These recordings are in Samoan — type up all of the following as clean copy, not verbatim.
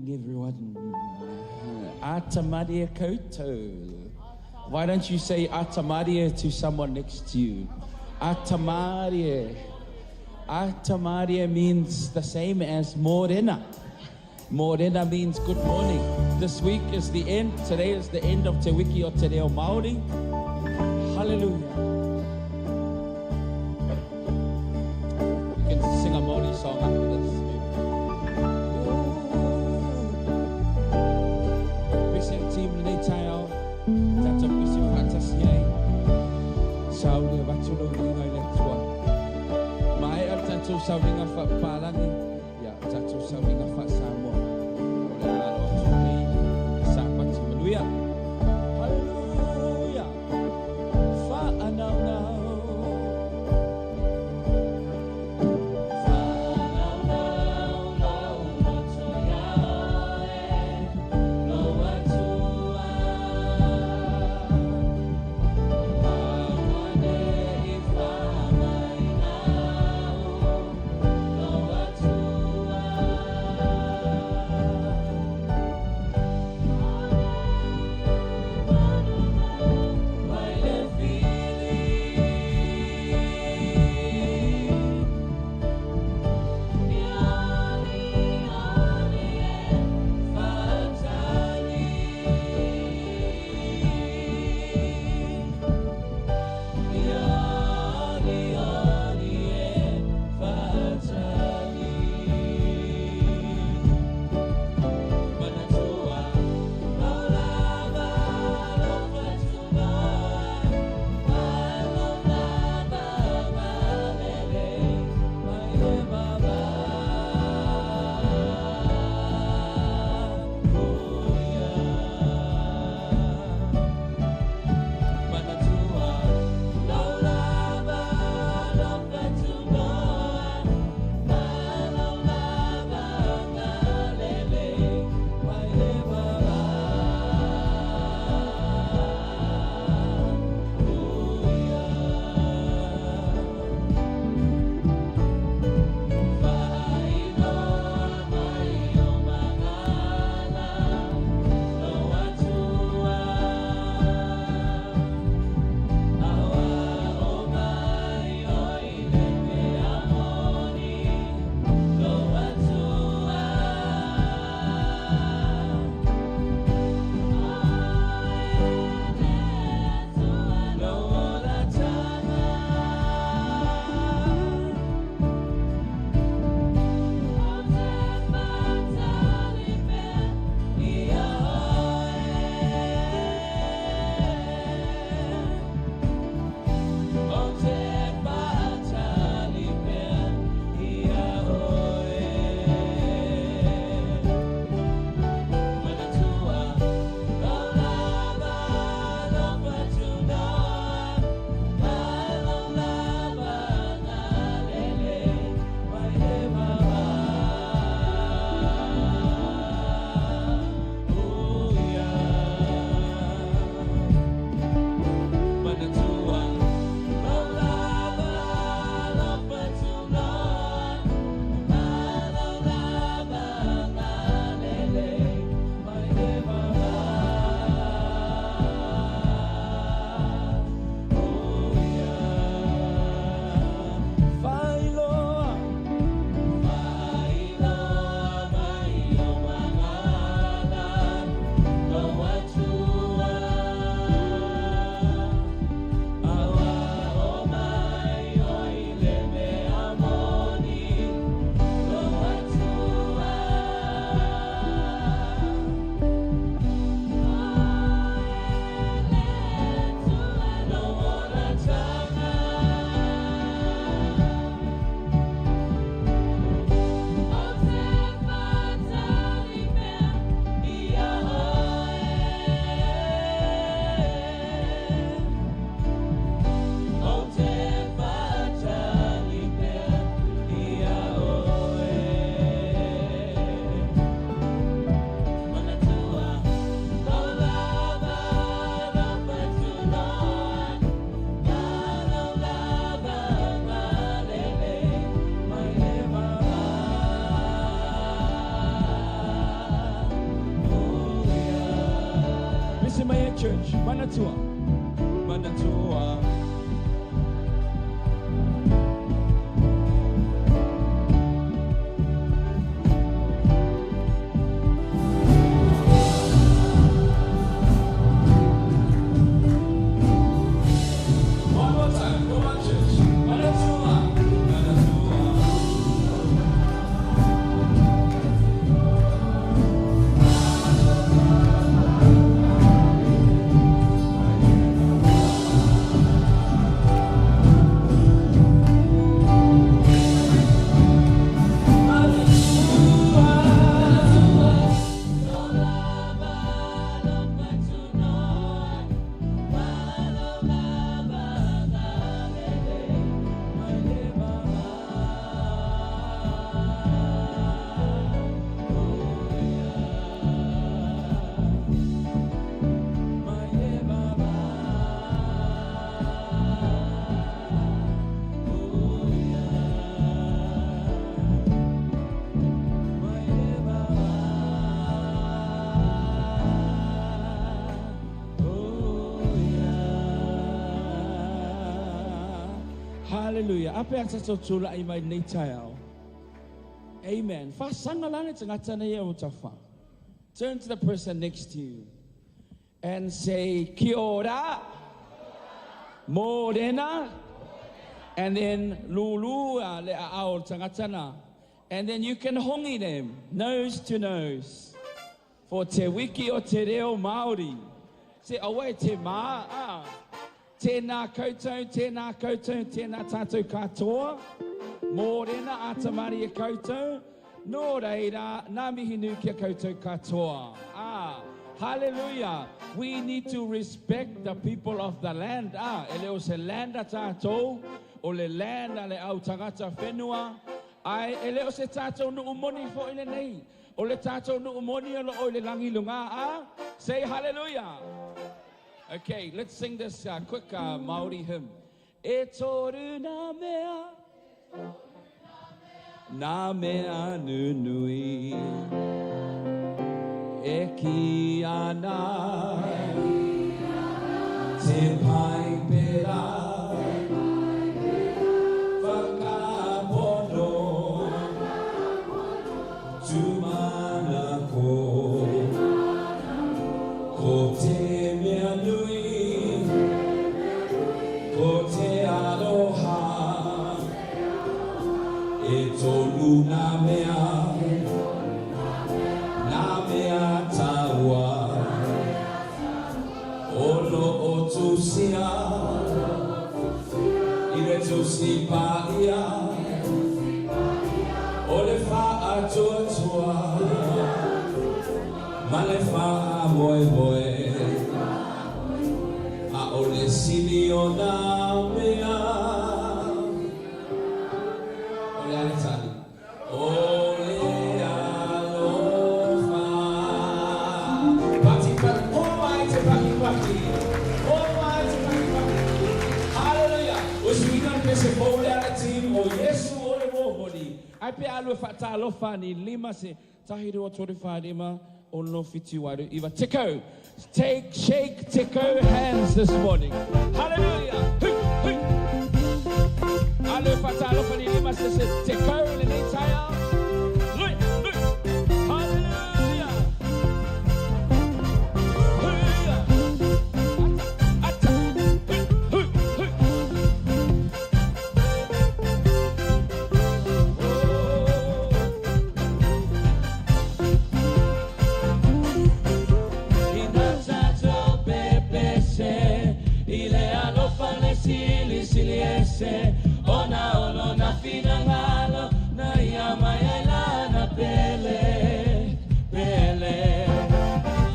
morning, everyone. Ata marie koutou. Why don't you say ata marie to someone next to you? Ata marie. Ata marie means the same as morena. Morena means good morning. This week is the end. Today is the end of Te Wiki o Te Reo Māori. Hallelujah. You can sing a Māori song after this. Maybe. Team lenei taeao, tatou pisi faatasi ai, sauni avatu lau viiga i le Atua. Maea le tatou sauniga faapapalagi, ia, tatou sauniga faa-Samoa. O le a alo atu nei le Sapati manuia. Hallelujah! Faanaunau. Faanaunau lou loto iā oe, lou Atua. Aua ne i faamai nau, lou Atua. Manatua. Manatua. One more time. Come on, church. Manatua. Manatua. Hallelujah. Ape a tatou tula'i mai lenei taeao. Amen. Faasaga la le tagata nei e o tafa. Turn to the person next to you and say, Kia ora, Morena, and then lulu le a'ao o le tagata na. And then you can hongi them, nose to nose, for Te Wiki o Te Reo Māori. Se aua e te mā, ā. Tēnā koutou, tēnā koutou, tēnā tātou katoa. Mōrena a Tamaria koutou. Nō reira, nā mihi nui ki a koutou katoa. Ā, hallelujah. We need to respect the people of the land. Ā, e le o se land a tātou, o le land a le au tangata whenua. Ae, e le o se tātou nu'u moni fo'i lenei. O le tātou nu'u moni o lo'o i le langi lunga, ā, say hallelujah. Okay, let's sing this quick Māori hymn. E toru nā mea, nā mea nunui, e kī ana te Paipera, whakapono, tūmanako, ko te mea nui, ko te aroha, e tonu nā mea, nā mea taua, o lo o tusia, i le tusi paia, o le whaatuatua, ma le whaamoemoe, a o le sili o nā mea. O le a le tali? O le alofa. Pati pati, homai te pakipaki. Homai te pakipaki. Hallelujah. O suiga le pese fou le ala team o Iesu o le momoli. Ai pe alu e faatalofa ni lima se tahi rua toru wha lima ono whitu waru iwa tekau. Take, shake, tekau hands this morning. Hallelujah. Hu, hu. Alu e faatalofa ni lima se se tekau lenei taeao. Lui, lui. Hallelujah. Hallelujah. Ata, ata. Hu, hu, hu. Oh. Ina tatou pepese i le alofa le silisili ese ona o lona finagalo na ia mai ai lana pele pele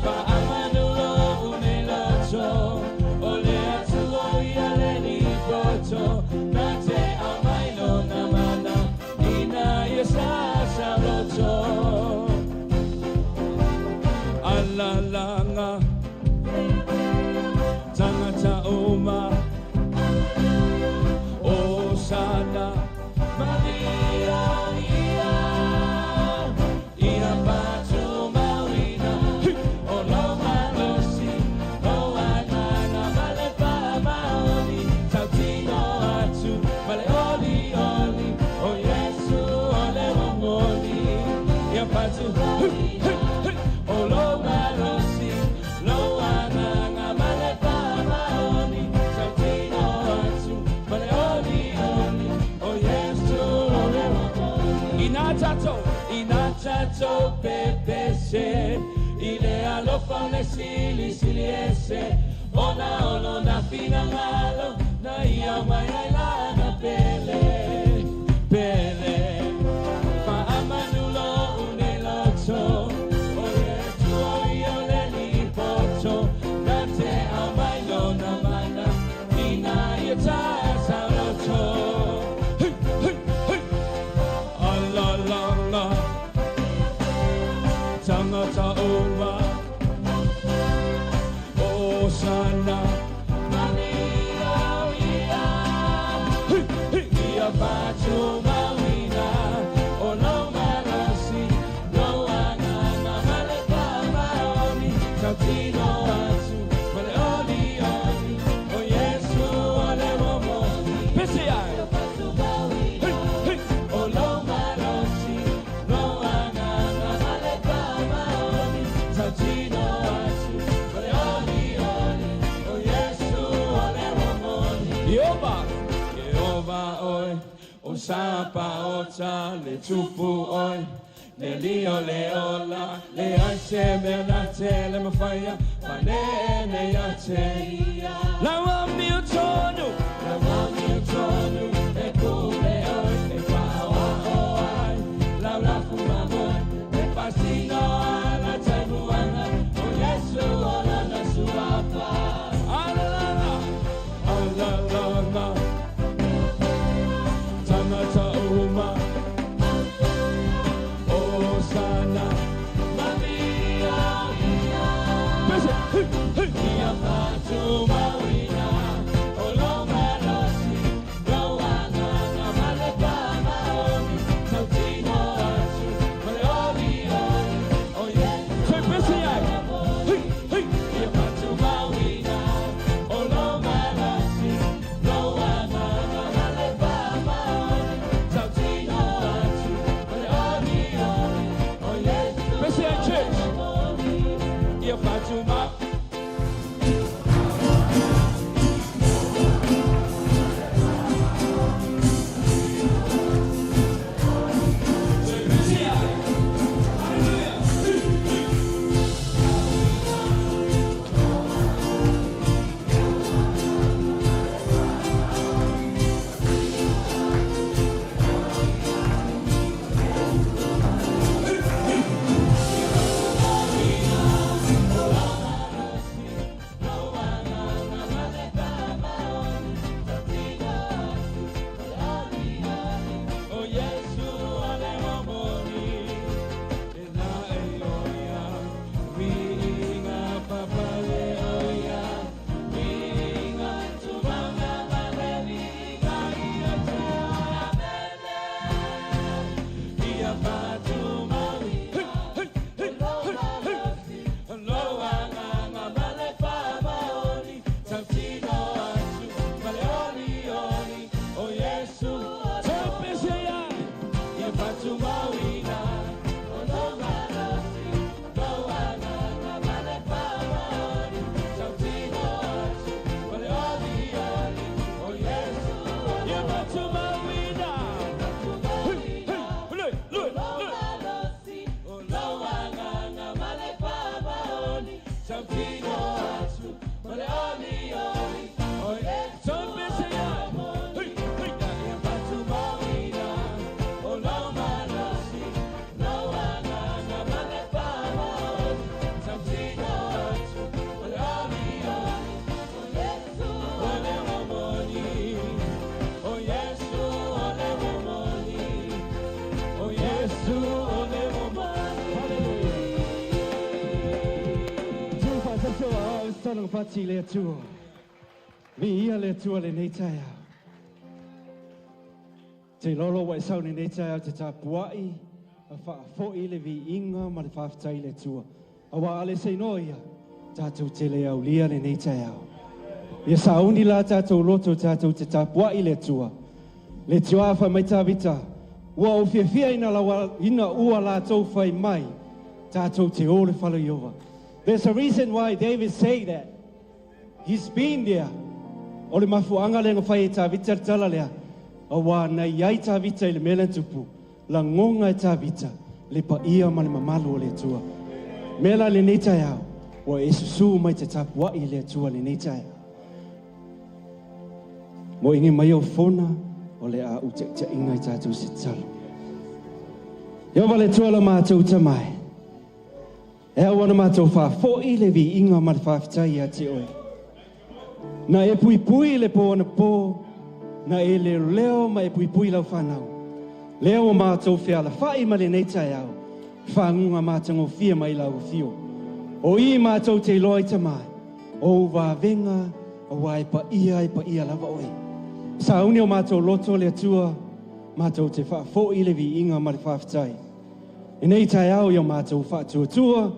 Faamanu lo'u nei loto o le Atua ia le lipoto na te aumai lona mana ina ia sasa loto Alalaga tagata uma o le sili sili ese ona ono na finangalo na ia mai ai lana pele pele faamanulo une loto o le tua i o le lipoto na te au mai lona mana ina ia ta sauloto. Hey, hey, hey. Ala la la tangata uma Osana Maria ia hey, hey. Ia patu mawina o lo malosi lo anana male pamaoni tautino atu male oli oli o Yesu ole momoni Pese ai. Hey, hey. O lo malosi lo anana male pamaoni tautino atu male oli oli o Yesu ole momoni Jehovah Jehovah oi o sapa o ta le tupu oi le lio le ola le ai se mea na te le mawhaia pa ne ne ia te Lawa mi o tonu lawa mi o tonu e kule oi e whaoa o ai lau lafu mamoi e pasino ala taimuanga o Yesu o lana suapa. Ala la la ala la la tangata uma Osana Maria ia Pese, hey, hey. Ia patu mawina o lo malosi lo anana male pamaoni tautino atu male oli oli o Yesu. Say, pese ai. Hey, hey. Ia patu mawina o lo malosi lo anana male pamaoni tautino atu male oli oli o Yesu. Pese ai, church. Ia patu ma Pese ai. Hallelujah. Hey, hey. O Yesu ale momoni e na e oia vinga papale oia vinga tumanga malelinga ia te amene ia patu maui. Hey, hey, hey, hey, hey. Lo anganga male pamaoni tautino atu male oli oli o Yesu. Topese ai ia patu mawina o lo malosi lo anganga male pamaoni tautino atu male oli oli o Yesu ia patu mawina. Hey, hey, look, look, look. O lo anganga male pamaoni tautino atu male oli oli o Yesu. Topese ai. Hey, hey. Ia patu mawina o lo malosi lo anganga male pamaoni tautino atu male oli oli o Yesu ole momoni o Yesu ole momoni o Yesu ole momoni. Hallelujah. Tu whātasoa au sonong pati le atua. Vi ia le atua le nei taeao. Te lolo wa e sau le nei taeao te tapuai a whaafoi le vi inga ma le whawhitai le atua. Awa ale se no ia, tātou te le au lia le nei taeao. Ia sauni la tātou loto tātou te tapuai le atua. Le tua whai mai tāvita, ua o fiafia ina, lawa, ina ua lātou whai mai, tātou te o le whalo Iova. There's a reason why David say that. He's been there. O le mafuanga le ngawhai e tāvita le tala lea. A wā nei ai tāvita i le mele tupu. La ngonga e tāvita. Le pa ia ma le mamalu o le atua. Mela le nei taeao. Ua e susū mai te tapua'i le Atua lenei taeao. Mo ingi mai au fona o le a utaitaʻiga i tatou se tatalo. Ieova le Atua lo matou tamai. E au ona matou faafo'i le viiga ma le faafetai ia te oe. Na e puipui le po anapo, na e leoleo ma e puipui lau fanau. Lea ua matou fealafa'i ma lenei taeao, faguga matagofie mai lau afio. O i matou te iloa i tamai, o vavega auā e paia lava oe. Sauni o matou loto le Atua, matou te faafo'i le viiga ma le faafetai. Lenei taeao ia matou faatuatua,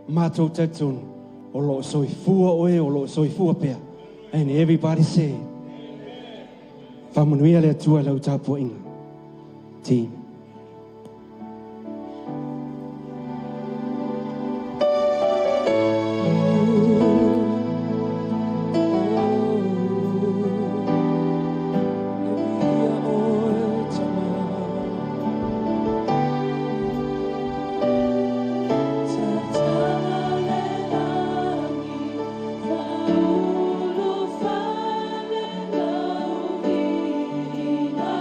matou talitonu, o loo soifua oe, o loo soifua pea. And everybody say, Faamanuia le Atua i lau tapuaiga. Team. Tatala le lagi, faaulu fale lau viiga.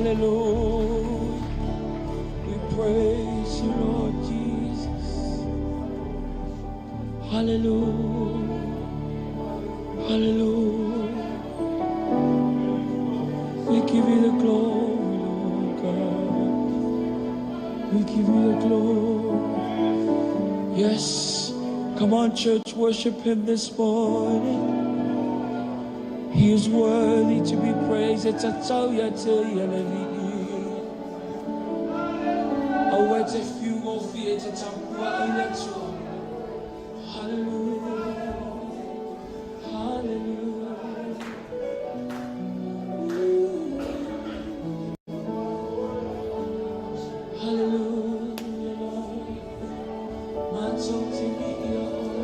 Hallelujah. We praise you, Lord Jesus. Hallelujah. Hallelujah. We give you the glory, Lord God. We give you the glory. Yes. Come on, church, worship him this morning. He is worthy to be praised. It's a tauia te ia le vi'i. Aua e te fiu gofie te tapua i le Atua. Hallelujah. Hallelujah. Hallelujah, Lord. Matou te viia oe.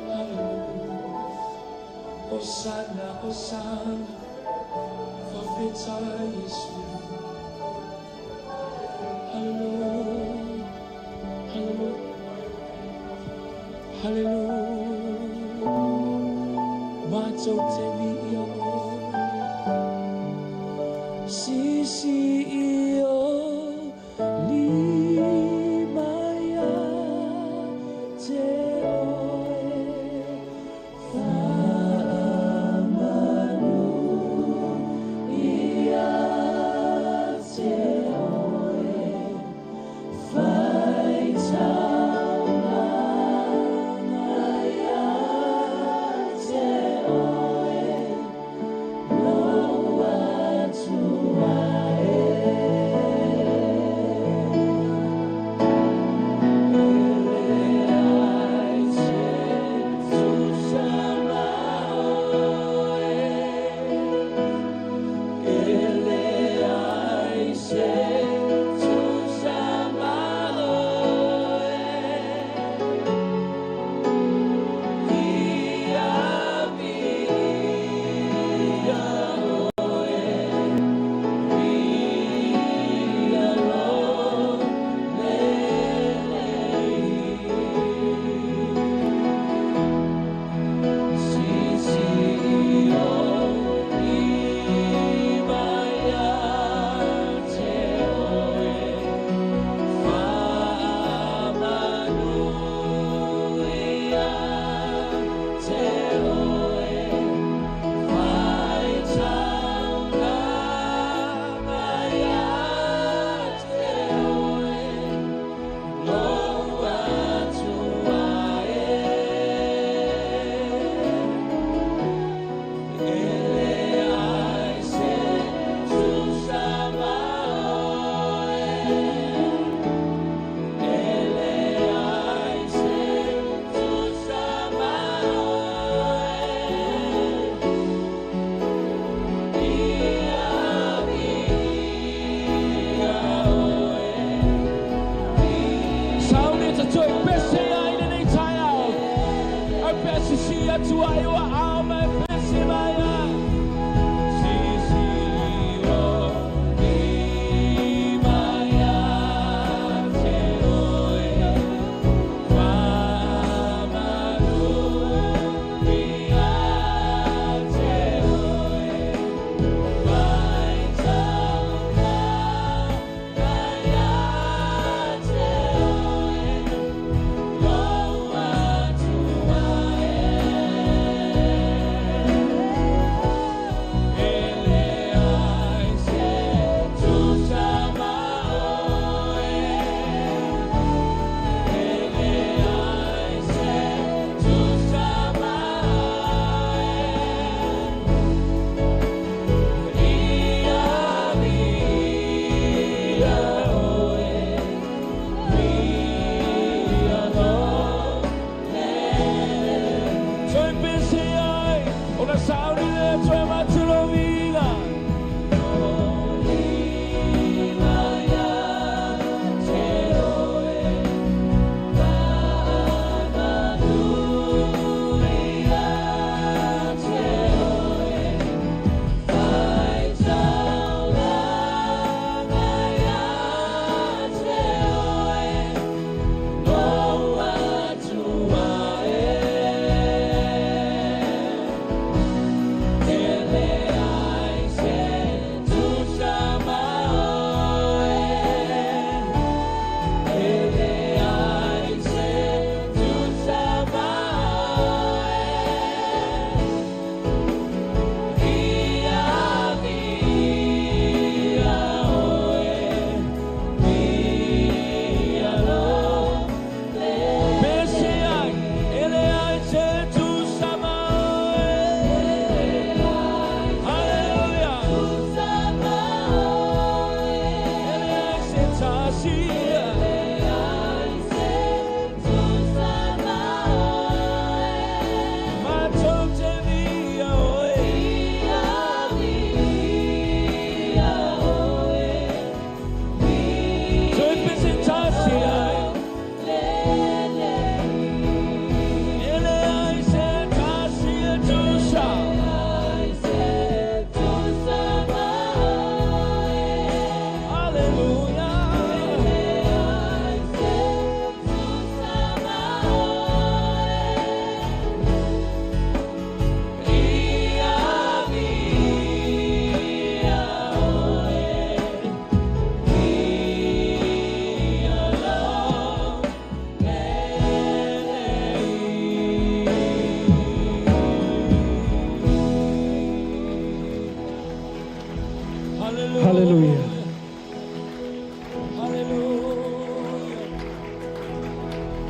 Hallelujah. Hosanna, Hosanna. Faafetai Iesu. Hallelujah. Hallelujah. Hallelujah. Matou te viia oe. Sisi i o lima ia te oe. Faamanu ia te oe. Faitaulaga ia te oe. Lou Atua e.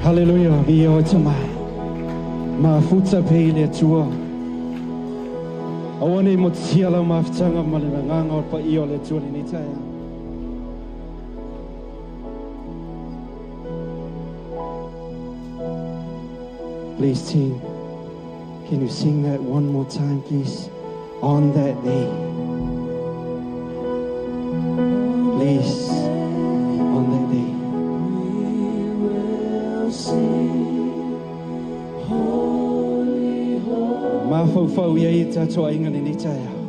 Haleluia, viia oe te mai. Mafuta pea i le Atua. Aua ne i motutia lau mafutaga ma le agaga o le paia o le Atua i lenei taeao. Please, team, can you sing that one more time, please? On that day. Please, on that day. We will sing, holy, holy. Mafaufau i ai e tatou aiga lenei taeao.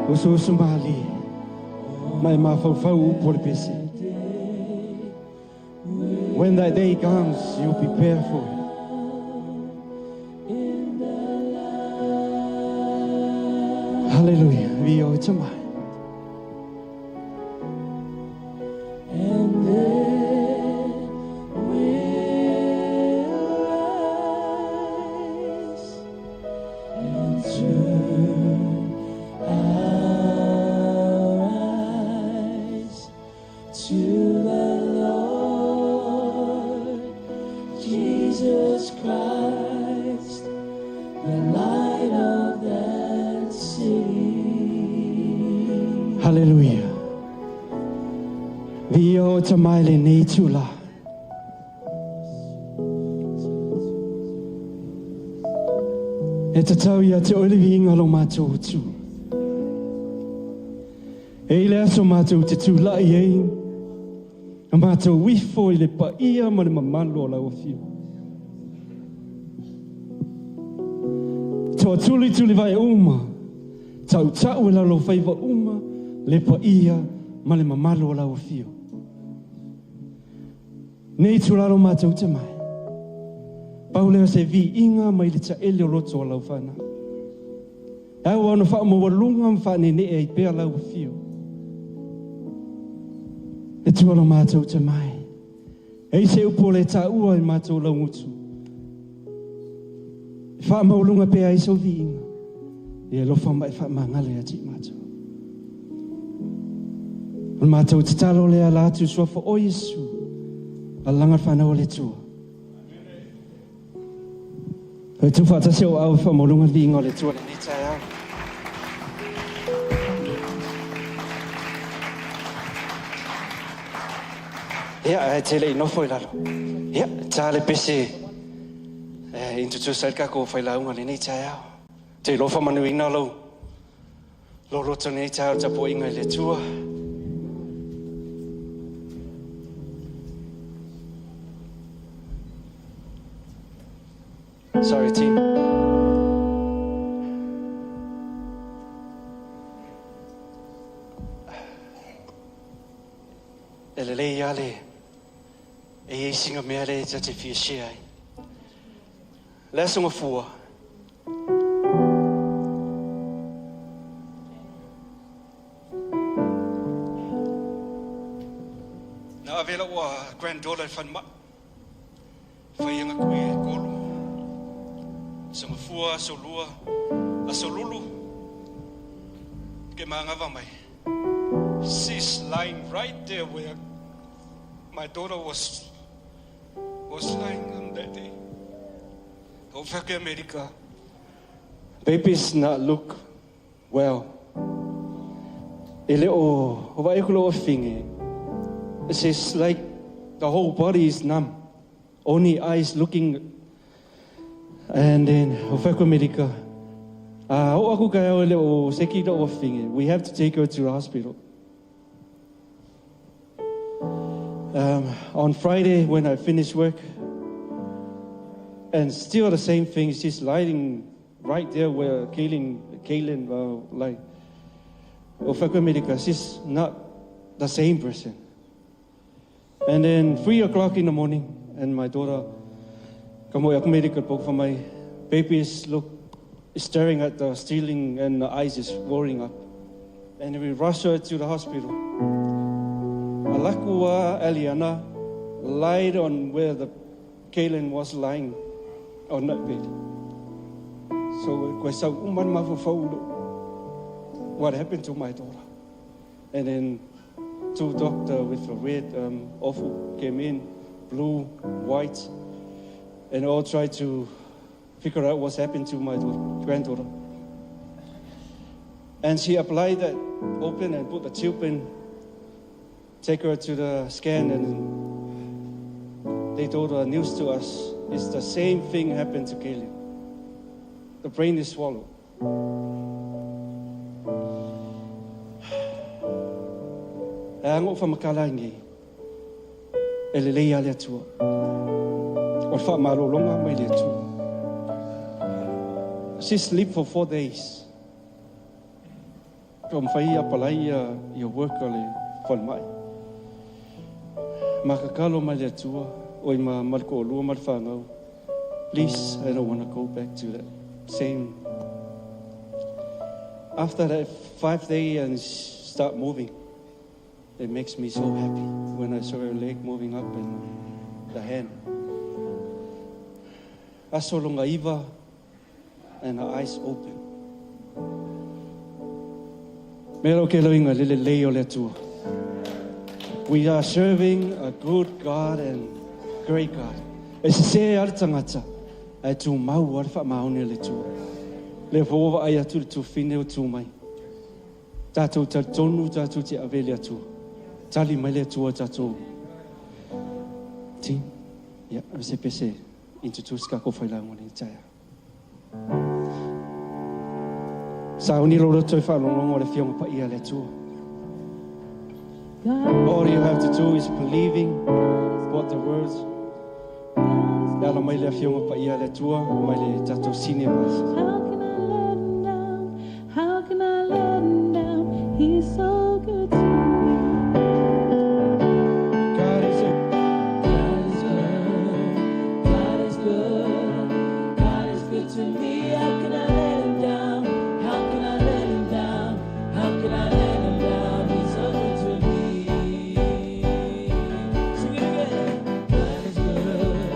Usuusu malie. Ma e mafaufau upu o le pese. When that day comes, you'll prepare for it. Hallelujah. Viia oe te mai. And there will rise and turn our eyes to the Lord Jesus Christ, the light of that city. Hallelujah. Viia oe te mai lenei itula. E tatau ia te oe le viiga o lo matou utu. E i le aso matou te tulai ai, a matou ifo i le paia ma le mamalu o lau afio. Toatulituli vae uma, tautau e lalofaiva uma le paia ma le mamalu o lau afio. Nei itula lo matou te mai. Pau lea o se viiga mai le taele o loto o lau fanau. E ao ona faamaualuga ma faaneenee ai pea lau afio. Le Atua lo matou te mai. E i se upu o le taua i matou laugutu. E faamaualuga pea ai sou viiga. Ia alofa ma e faamagalo ia te i matou. O le matou tatalo lea ala atu i le suafa o Iesu, alalaga le fanau a le Atua. Toe tuufaatasi ou au e faamaualuga le viiga o le Atua i lenei taeao. Ia, ae te le i nofo i lalo. Ia, ta le pese e introduce ai le takou failauga i lenei taeao. Te iloa faamanuiina lou lou loto i lenei taeao i le tapuaiga i le Atua. Sorry, team. E lelei lava le e i ai sina mea lea ta te fia share ai. Le aso Gafua, na ave lau granddaughter i le falemai. Fai ana kui e kolu. Aso Gafua, aso Lua, aso Lulu. Ke magava mai. She's lying right there where my daughter was lying on that day. O fai America. Babies not look well. E le o o vaai aku lou afine. It's like the whole body is numb. Only eyes looking. And then o fai aku America. A oo aku taeao e le o seki lou afine. We have to take her to the hospital. On Friday when I finished work, and still the same thing, she's lying right there where Kaylin, like, o fai aku America, she's not the same person. And then 3 o'clock in the morning, and my daughter, ka moe aku America, poke for my babies look, staring at the ceiling and the eyes is rolling up. And we rush her to the hospital. Alakua Eliana lied on where the Kaylin was lying on that bed. So koe sau uma mafaufau what happened to my daughter. And then two doctor with a red ofu came in, blue, white, and all try to figure out what's happened to my granddaughter. And she applied that open and put the tube in, take her to the scan, and they told the news to us. It's the same thing happened to Caleb. The brain is swallowed. Anga o whamakala ngi. E le lei ale atua. O wha malolonga mai le atua. She sleep for 4 days. Ko mwhai a palai ia work o le whalmai. Makakalo mai le atua. Oi ma mariko o lua mar whangau. Please, I don't want to go back to that same. After that 5 days and start moving. It makes me so happy when I saw her leg moving up and the hand. Aso longa iwa and her eyes open. Mero ke loinga lele lei o le atua. We are serving a good God and great God. E se se ara tangata, e tū mau ara wha maone le tua. Le vōwa ai atu le tū whine o tū mai. Tātou tonu, tātou te avele atua. Tali mai le atua tātou. Team, yeah, MCPC, introduce ka ko whaila ngone i taia. Sa oni lo roto i whalongongo le whionga pa ia le atua. All you have to do is believing what the words. Le ala mai le whionga pa ia le atua, mai le tātou sine mas. How can I let him down? How can I let him down? He's so good to me. God is good. God is good. God is good. God is good to me. How can I let him down? How can I let him down? How can I let him down? He's so good to me. Sing it again. God is good.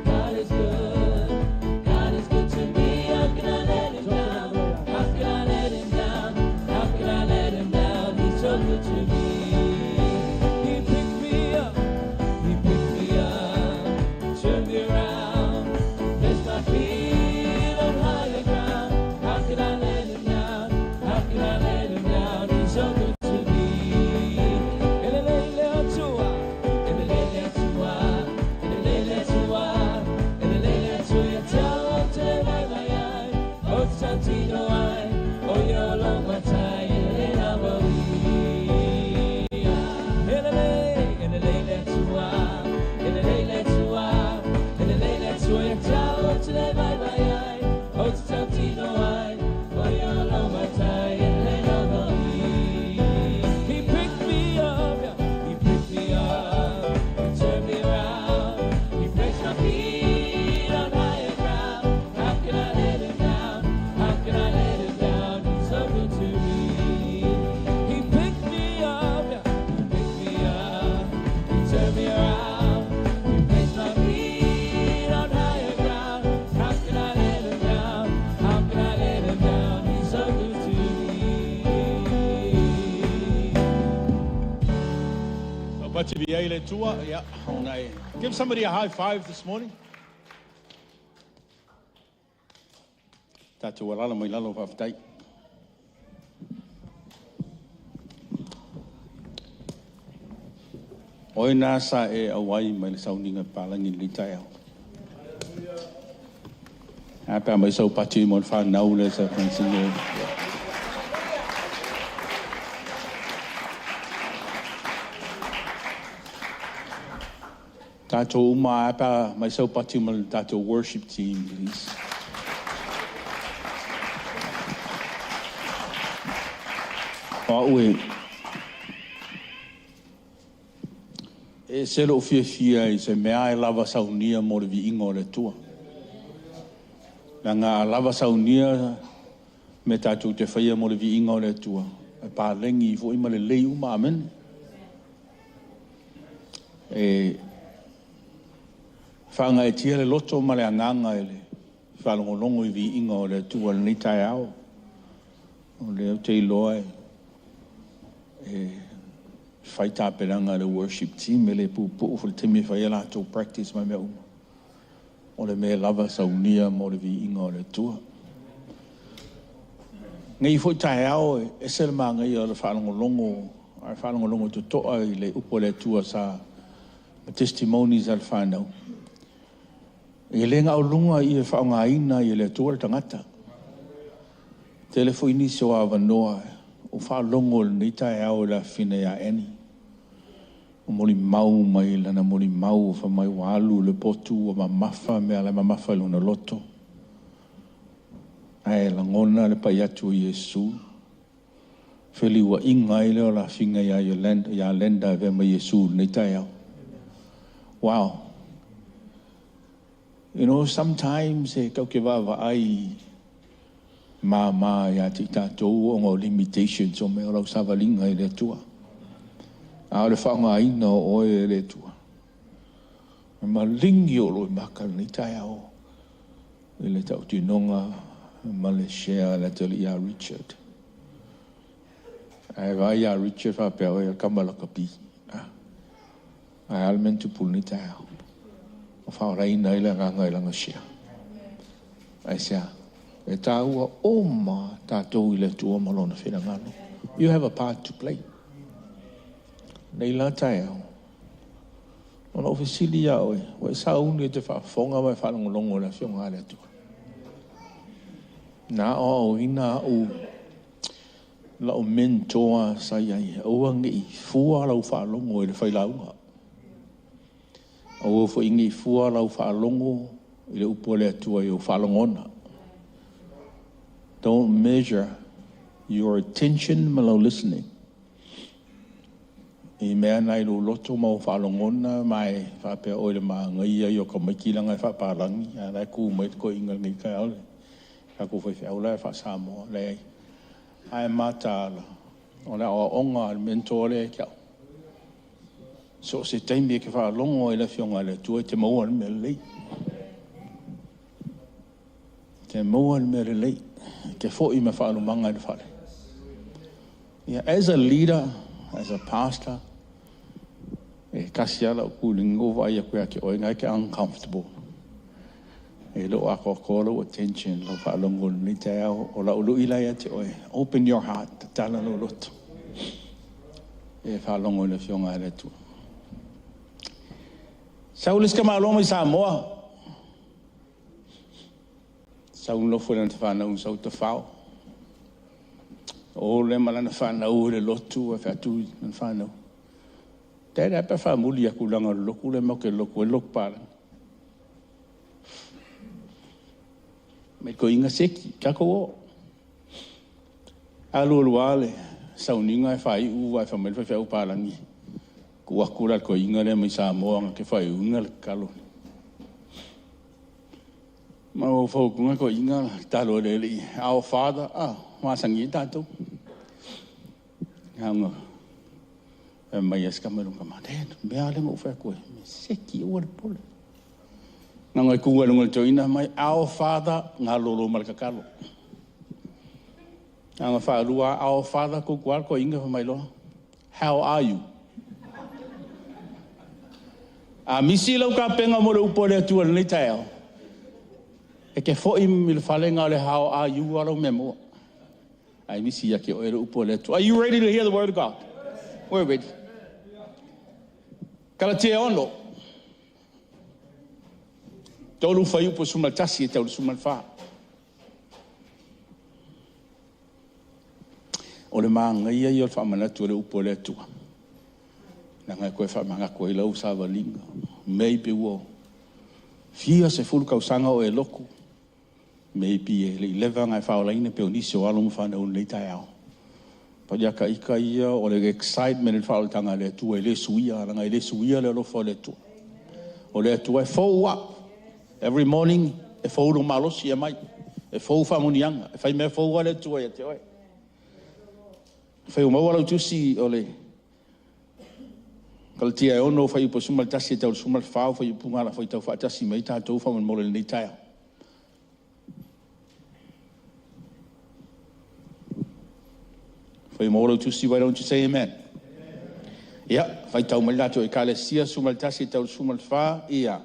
God is good. God is good to me. How can I let him down? How can I let him down? How can I let him down? He's so good to me. He picked me up. He picked me up. Turned me around. Placed my feet on higher ground. How can I let him down? How can I let him down? He's so good to me. Elelele atua. Elelele atua. Elelele atua. Elelele atua. Tau te mai mai ai. O tantino ai. O yolo matai. Elele maui. Elele, elelele atua. Elelele atua. Elelele atua. Tau te mai mai ai. O tantino ai. O yolo matai. Elele maui. He picked me up, yeah. He picked me up. He turned me around. He placed my feet on higher ground. How can I let him down? How can I let him down? He's so good to me. He picked me up, yeah. He picked me up. He turned me around. He placed my feet on higher ground. How can I let him down? How can I let him down? He's so good to me. Yeah, give somebody a high five this morning. Tātou alala mai lalo whaftai. Oi nā sa e awai mai le sauninga palangi li tai au. Hapa mai sau pati mo whanau le sa Francine. Tātou uma apa mai sau pati mo tātou worship team, please. Ue. E se lo fia fia i se mea e lava saunia mo le viinga o le tua. Langa lava saunia me tātou te whaia mo le viinga o le tua. E pālengi i fo ima le lei uma, amen. E whaanga e tia le loto ma le anganga e le whalongolongo i viinga o le tua le nei tai ao. O le au te iloa e Fai tapenaga a le worship team e le puupuu foi le taimi e fai ai a latou practice ma mea uma. O le mea lava saunia mo le viiga o le Atua. Nei foi taeao e ese le manaia o le faalogologo ae faalogologo totoa i le upu a le Atua sa ma testimonies a le fanau. E le na o luga ia faaaogaina i le Atua le tagata. Tele foi nisi o avanoa o faalogo i lenei taeao i le afafine ia Annie. O molimau mai lana molimau fai mai ua alu le potu ua mamafa mea la e mamafa i lona loto. Ae lagona le pai atu o Iesu. Feliuaiga ai lea o le afiga ia Yolanda, ia Lenda avea ma Iesu i lenei taeao. Wow. You know, sometimes e tatou te vaavaai māmā ia te i tatou ona o limitations o mea o lau savaliga i le Atua. A o le faaaogaina o oe e le Atua. E maligi o lou maka i lenei taeao i le tautinoga ma le share a le atalii ia Richard. Ae vaai ia Richard faapea oe o le tama lakapi. Ae a le mea na tupu i lenei taeao. O faaolaina ai le agaga i lana share. Aisea? E tāua uma tatou i le Atua ma lona finagalo. You have a part to play. Nei la taeao, ona ou fesili ia oe, ua e sauni e te faafofoga ma e faalogologo i le Afioga a le Atua. Na aoaoina au lau mentor sa i ai, aua ne i fua lau faalogo i le failauga. Aua foi ne i fua lau faalogo i le upu a le Atua i ou faalogona. Don't measure your attention ma lau listening i mea na i lou loto ma ou faalogona ma e faapea oe le magaia ia o tamaiti leaga e faapalagi a la e tu mai le toeaina i lenei taeao le tatou faifeau la e faa-Samoa. Leai. Ae mataala o le aoaoga a le mentor lea ia te au. So o se taimi e te faalogo ai i le Afioga a le Atua e te maua le mea lelei. Te maua le mea lelei. E te foi ma faalumaga i le fale. Yeah, as a leader, as a pastor, e kasi ala o kulinga o vai aku ia te oe ngai ke uncomfortable. E le o atoatoa lau attention, lau faalogo i lenei taeao, o lau lui la ia te oe. Open your heart, tatala lou loto. E faalogo i le Afioga a le Atua. Sau le isi tamaloa mai Samoa. Sau nofo i lana fanau sau tafao. O le ma lana fanau i le lotu e featu i lana fanau. Dad a pe faamuli aku langa o le loku le mau ke loku e loku pālagi. Mai ko inga seki, kako o. Alu alu ale, sauniga e faaiu ae fai mai le faifeau palagi. Tuu atu la i le toeaina lea mai Samoa na te faaiuina le tatalo. Ma ua fautuaina le toeaina le tatalo a le Alii, Our Father, ah, masani ai tatou. Aoga fai mai a si tama i lona tama, Dad, mea lea na ou fai atu ai, me seki aua le popole. Na ona tu ai i luga o le toeaina mai, Our Father, galolo ma le tatalo. Na ona faalua, Our Father, tutu lava le toeaina fai mai loa, How are you? A misi lau tapena mo le upu a le Atua i lenei taeao, e te foi i le fale na o le how are you a lau mea maua. Ae misi ia te oe le upu a le Atua. Are you ready to hear the word of God? We're ready. Kalatia 6. 3 fuaiupu 11 e tau i le 14. O le manaia ia o le faamanatu o le upu a le Atua. Leaga e toe faamanatu ai lau savaliga. Maybe ua fia sefulu tausaga o e lotu. Maybe e le i leva ona e faaolaina pei o nisi o alo ma fanau i lenei taeao. But ia ta ita ia o le excitement i le faaolataga a le Atua e le suia, leaga e le suia le alofa o le Atua. O le Atua e fou lava. Every morning e fou lou malosi e aumai. E fou faamanuiaga. E fai mea fou lava le Atua ia te oe. Fai ua maua lau tusi o le Kalatia e 6 fuaiupu 11 e tau i le 14 o fuaiupuga a faitau faatasi mai tatou faamolemole i lenei taeao. Fai ua maua lau tusi, why don't you say amen? Ia, faitau mai le tatou Ekalesia 11 e tau le 14, ia.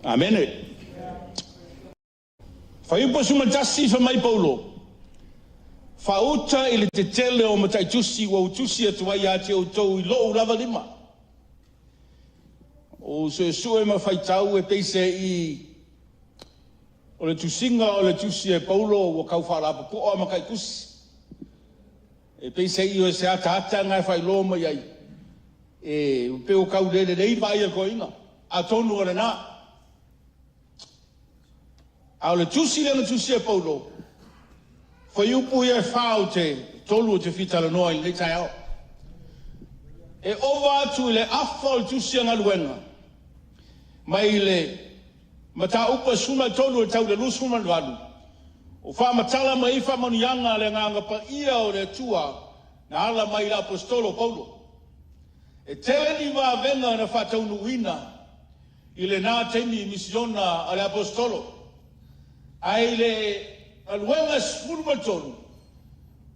Amene. Fuaiupu 11 fai mai Paulo, faauta i le tetele o mataitusi ua ou tusi atu ai ia te outou i lou lava lima. O suesue ma faitau e peiseai o le tusiga o le tusi e Paulo ua tau faalapopoa ma taitusi. E peiseai o se ataata na e faailoa mai ai, e pei ua tau le lelei vaai a le toeaina. Atonu o lena. A o le tusi lea na tusi e Paulo, fuaiupu ia e 4 o te 3 ou te fia talanoa i lenei taeao. E ova atu i le afa o le tusi a galuega, mai le mataupu e 13 e tau i le 28, o faamatala mai ai faamanuiaga a le Agaga Paia o le Atua na ala mai i le Aposetolo Paulo. E tele ni vavega na faataunuuina i lena taimi misiona a le Aposetolo. Ae i le galuega e 13,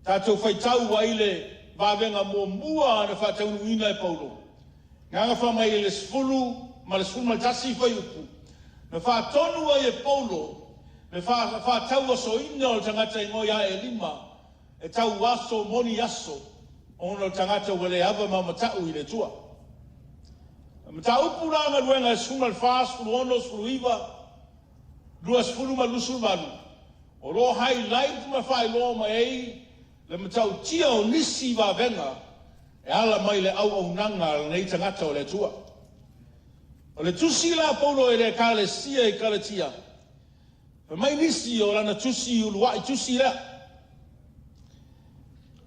tatou faitau ai le vavega muamua na faataunuuina e Paulo, na fai mai i le 10 ma le 11 fuaiupu, na faatonu ai e Paulo le faatauasoina o le tagata igoa ia Elima e tau aso moni aso, ona o le tagata ua le ava ma matau i le Atua. Mataupu la galuega e 14, 16, 19, 20 ma 28, o lo o highlight ma faailoa mai ai le matautia o nisi vavega e ala mai le auaunaga a lenei tagata o le Atua. O le tusi la Paulo e le Ekalesia i Kalatia, fai mai nisi o lana tusi uluai tusi lea.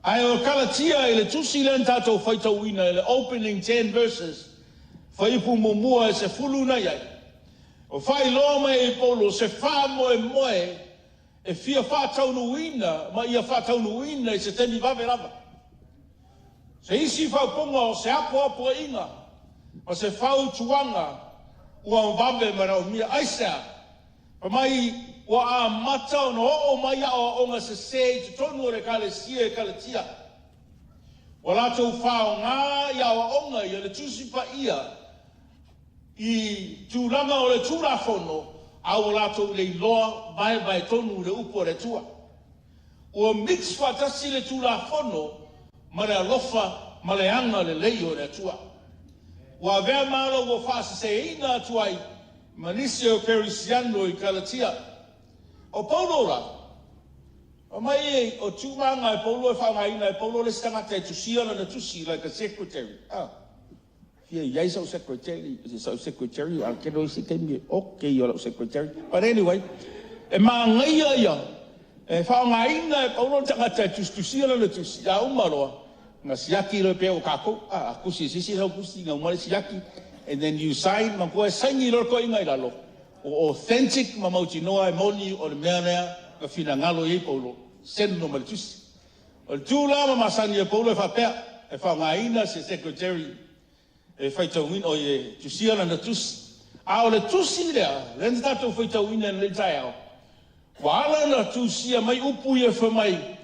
Ae o Kalatia i le tusi lea na tatou faitauina i le opening 10 verses, fuaiupu muamua e 10 na i ai, o faailoa mai e Paulo se faamoemoe e fia faataunuuina ma ia faataunuuina i se taimi vave lava. Se isi faaupuga o se apoapoaiga ma se fautuaga ua vave manaomia. Aisea? Fai mai ua amata ona oo mai aoaoga sesē i totonu o le Ekalesia e Kalatia. Ua latou faaaoga i aoaoga ia le Tusi Paia i tulaga o le Tulafono, a ua latou le iloa vaevae tonu le upu a le Atua. Ua mix faatasi le Tulafono ma le alofa ma le aga lelei o le Atua. Ua avea malo ua faaseseina atu ai ma nisi o Kerisiano i Kalatia. O Paulo la, o mai o tulaga e Paulo e faaaogaina e Paulo le isi tagata e tusia lana tusi like a secretary. Fia i ai sau secretary, sau secretary, a kelo isi taimi, okay o lau secretary. But anyway, e magaia ia, e faaaogaina e Paulo le tagata e tusitusia lana tusi, a uma loa, na siaki loe pe o kākou, a kusi sisi sau kusi, na uma le siaki, and then you sign, ma koe saini loe koe inga i lalo, o authentic ma mautinoa e moni o le mea lea na finagalo i ai Paulo, send no ma le tusi. O le tū la ma masani e Paulo e faapea, e faaaogaina se secretary e faitauina o e tusia lana tusi. A o le tusi lea, lea na tatou faitauina i lenei taeao, ua ala na tusia mai upu ia fai mai,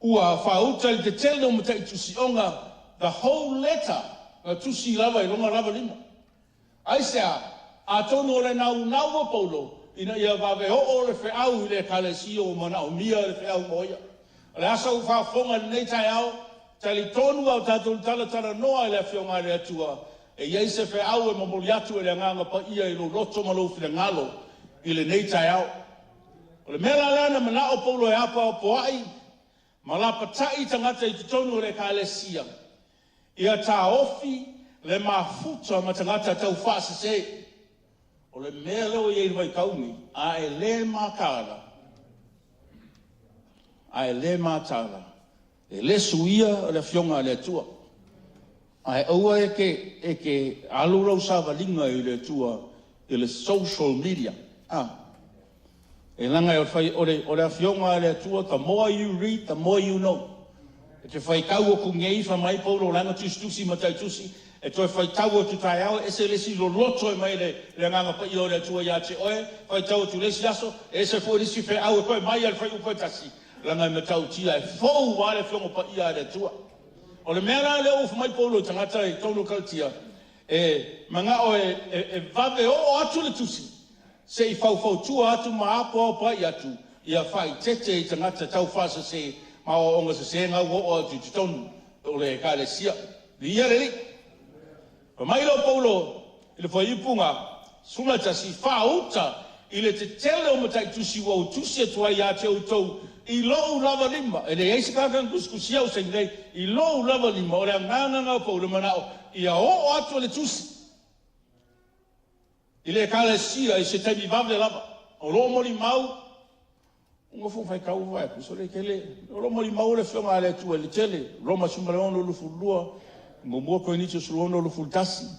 ua faauta i le tetele o mataitusioga, the whole letter, na tusi lava i lona lava lima. Aisea, atonu o le naunau o Paulo, ina ia vave oo le feau i le Ekalesia o manaomia le feau mo ia. O le asa ua faafofoga i lenei taeao, talitonu au tatou talatalanoa i le afioga a le Atua, e i ai se feau e momoli atu e le Agaga Paia i lou loto ma lou finagalo i lenei taeao. O le mea la lea na manao Paulo e apoapoai, Ma lapatai tagata i totonu o le ekalesia, ia taofi le mafuta ma tagata taufaasese. O le mea lea ua i ai i le vaitau lenei, a e le mataala, a e le mataala, e le suia le Afioga a le Atua. Ae aua e te alu lau savaliga i le Atua i le social media. E leaga o le Afioga a le Atua, the more you read, the more you know. E te faitau atu nei, fai mai Paulo o la e na tusitusi ma taitusi, e toe faitau atu taeao, e ese le isi loloto e mai le Agaga Paia o le Atua ia te oe, faitau atu le isi aso, e ese foi le isi feau e toe mai a le fuaiupu e tasi, leaga e matautia e fou lava le Afioga Paia a le Atua. O le mea la lea ua fai mai Paulo i tagata i totonu o Kalatia, e manao e vave oo atu le tusi, se i faufautua atu ma apoapoai atu, ia faaeteete i tagata taufaasese ma aoaoga sese na ua oo atu i totonu o le ekalesia. Viia le Alii! Fai mai lea o Paulo i le fuaiupu 11, Faauta i le tetele o mataitusi ua ou tusi atu ai ia te outou i lou lava lima. E leai se tagata na tusitusia au saini nei, i lou lava lima, o le agaga lena o Paulo e manao ia oo atu le tusi i le ekalesia i se taimi vave lava. O lo o molimau, ua nofo ma faitau vaai atu, sole tele, o lo o molimau le Afioga a le Atua i le tele, Roma 16, 22, 1 Korinito 16, 21,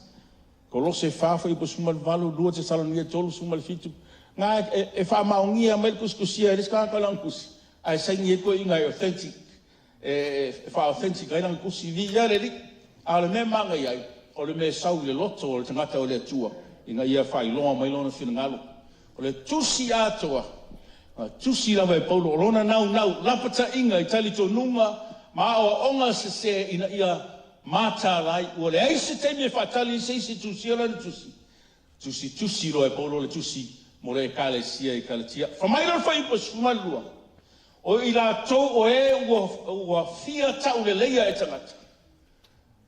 Kolose 4, fuaiupu 18, 2 Tesalonika 3, 17. Na e faamaonia mai le tusitusia e le isi tagata lana tusi, ae saini ai toeaiina e authentic, e faa-authentic ai lana tusi, viia le Alii. A o le mea e manaia ai, o le mea e sau i le loto o le tagata o le Atua ina ia faailoa mai lona finagalo. O le tusi atoa, na tusi lava e Paulo, o lona naunau, lapataiga i talitonuga ma aoaoga sese ina ia mataala ai. Ua leai se taimi e faatali ai se isi e tusia lana tusi, tusitusi loa e Paulo le tusi mo le ekalesia i Kalatia. Fai mai lona fuaiupu 12, O i latou o e ua fia tauleleia e tagata,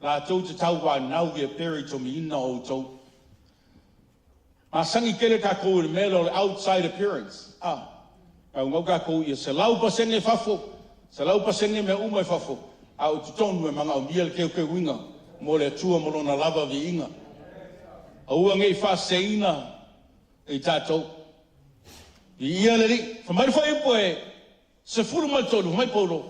latou te tauanau ia peritomiina outou. Masani tele tatou i le mea lea o le outside appearance. A, naunau tatou ia 100% fafo, 100% mea uma i fafo, a o totonu e manaomia le teuteuina mo le Atua ma Lona lava viiga. Aua ne i faaseseina i tatou. Viia le Alii. Fai mai le fuaiupu e 13, fai mai Paulo,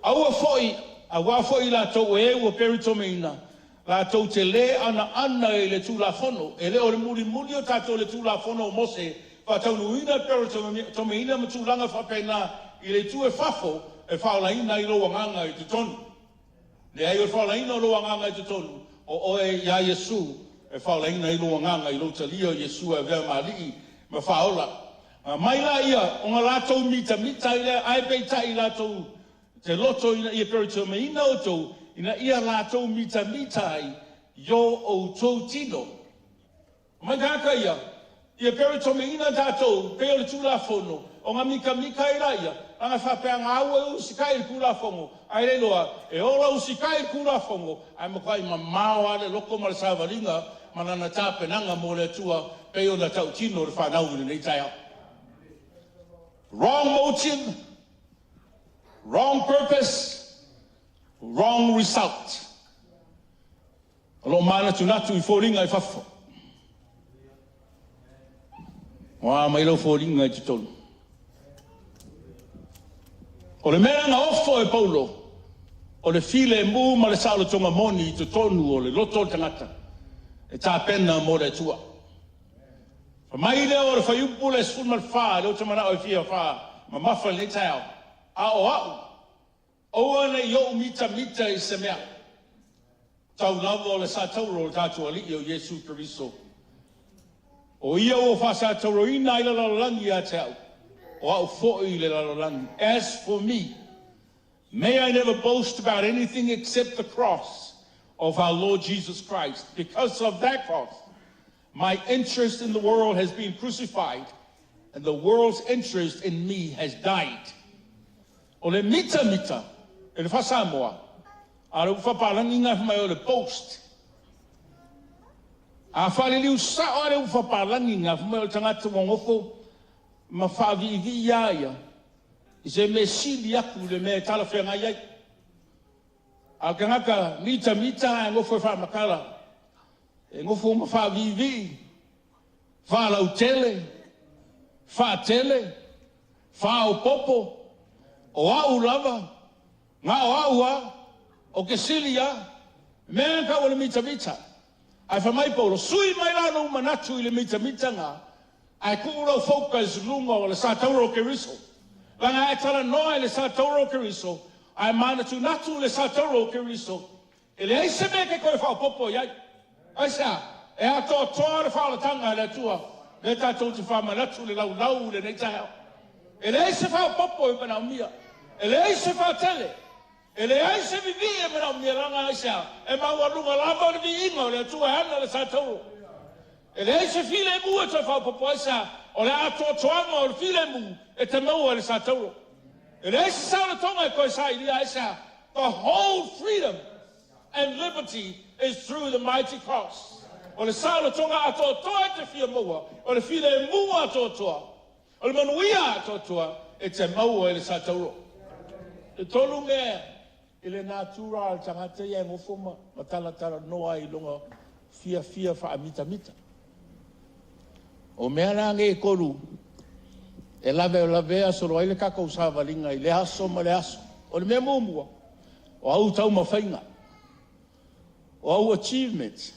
Aua foi, auā foi i latou o e ua peritomeina, latou te lē anaana i le Tulafono, e le o le mulimuli o tatou i le Tulafono o Mose, faataunuuina le peritomeina ma tulaga faapena i le itu e fafo e faaolaina ai lou agaga i totonu. Leai, o le faaolaina o lou agaga i totonu, o oe iā Iesu e faaolaina ai lou agaga i lou talia o Iesu e avea ma Alii ma Faaola. Mai laia ona latou mitamita ai lea, ae peitai latou te loto ina ia peritomeina outou, ina ia latou mitamita ai i o outou tino. Mai tagata ia, ia peritomeina tatou pei o le Tulafono, ona mitamita ai laia, leaga faapea na au e usitai i le Tulafono, ae le iloa, e ola usitai i le Tulafono, ae matuai mamao lava le loto ma le savaliga ma lana tapenaga mo le Atua pei ona tautino le fanau i lenei taeao. Wrong motive, wrong purpose, wrong result. O lo o manatunatu i foliga i fafo. Ua mai lau foliga i totonu. O le mea na ofo e Paulo, o le filemu ma le saolotoga moni i totonu o le loto o le tagata e tapena mo le Atua. Fai mai lea o le fuaiupu le 14, lea ou te manao e fia faamamafa i lenei taeao, a o au, Aua ne i ou mitamita i se mea. Tau lava o le satauro o le tatou Alii o Iesu Keriso. O Ia ua faasatauroina ai le lalolagi ia te au, o au foi i le lalolagi. As for me, may I never boast about anything except the cross of our Lord Jesus Christ. Because of that cross, my interest in the world has been crucified, and the world's interest in me has died. O le mitamita e le faa-Samoa, a o le upu faapalagi lena e fai mai o le boast. A faaliliu sao lava le upu faapalagi lena, fai mai o le tagata ua nofo ma faaviivii iā ia, I se mea sili atu i le mea e talafeagai ai. A o le tagata mitamita ae nofo e faamatala, e nofo ma faaviivii, faalautele, faatele, faaopoopo, o au lava, na o au lava, ou te sili lava. O le mea lena e tau o le mitamita. Ae fai mai Paulo, sui mai la lou manatu i le mitamita lena, ae tuu lou focus i luga o le satauro o Keriso. Leaga a e talanoa i le satauro o Keriso, ae manatunatu i le satauro o Keriso, e leai se mea e te toe faaopoopo i ai. Aisea? E atoatoa le faaolataga a le Atua, lea tatou te faamanatu i le laulau i lenei taeao. E leai se faaopoopo e manaomia, e leai se faatele, e leai se vivii e manaomia, leaga aisea? E maualuga lava le viiga o le Atua e ana le satauro. E leai se filemu e toe faaopoopo, aisea? O le atoatoaga o le filemu e te maua i le satauro. E leai se saolotoga e toe sailia, aisea? The whole freedom and liberty is through the mighty cross. O le saolotoga atoatoa e te fia maua, o le filemu atoatoa, o le manuia atoatoa e te maua i le satauro. E tolu mea i le natura o le tagata ia e nofo ma talatalanoa ai i lona fiafia faamitamita. O mea la nei e tolu e lavelavea solo ai le tatou savaliga i le aso ma le aso. O le mea muamua, o au taumafaiga, o au achievements.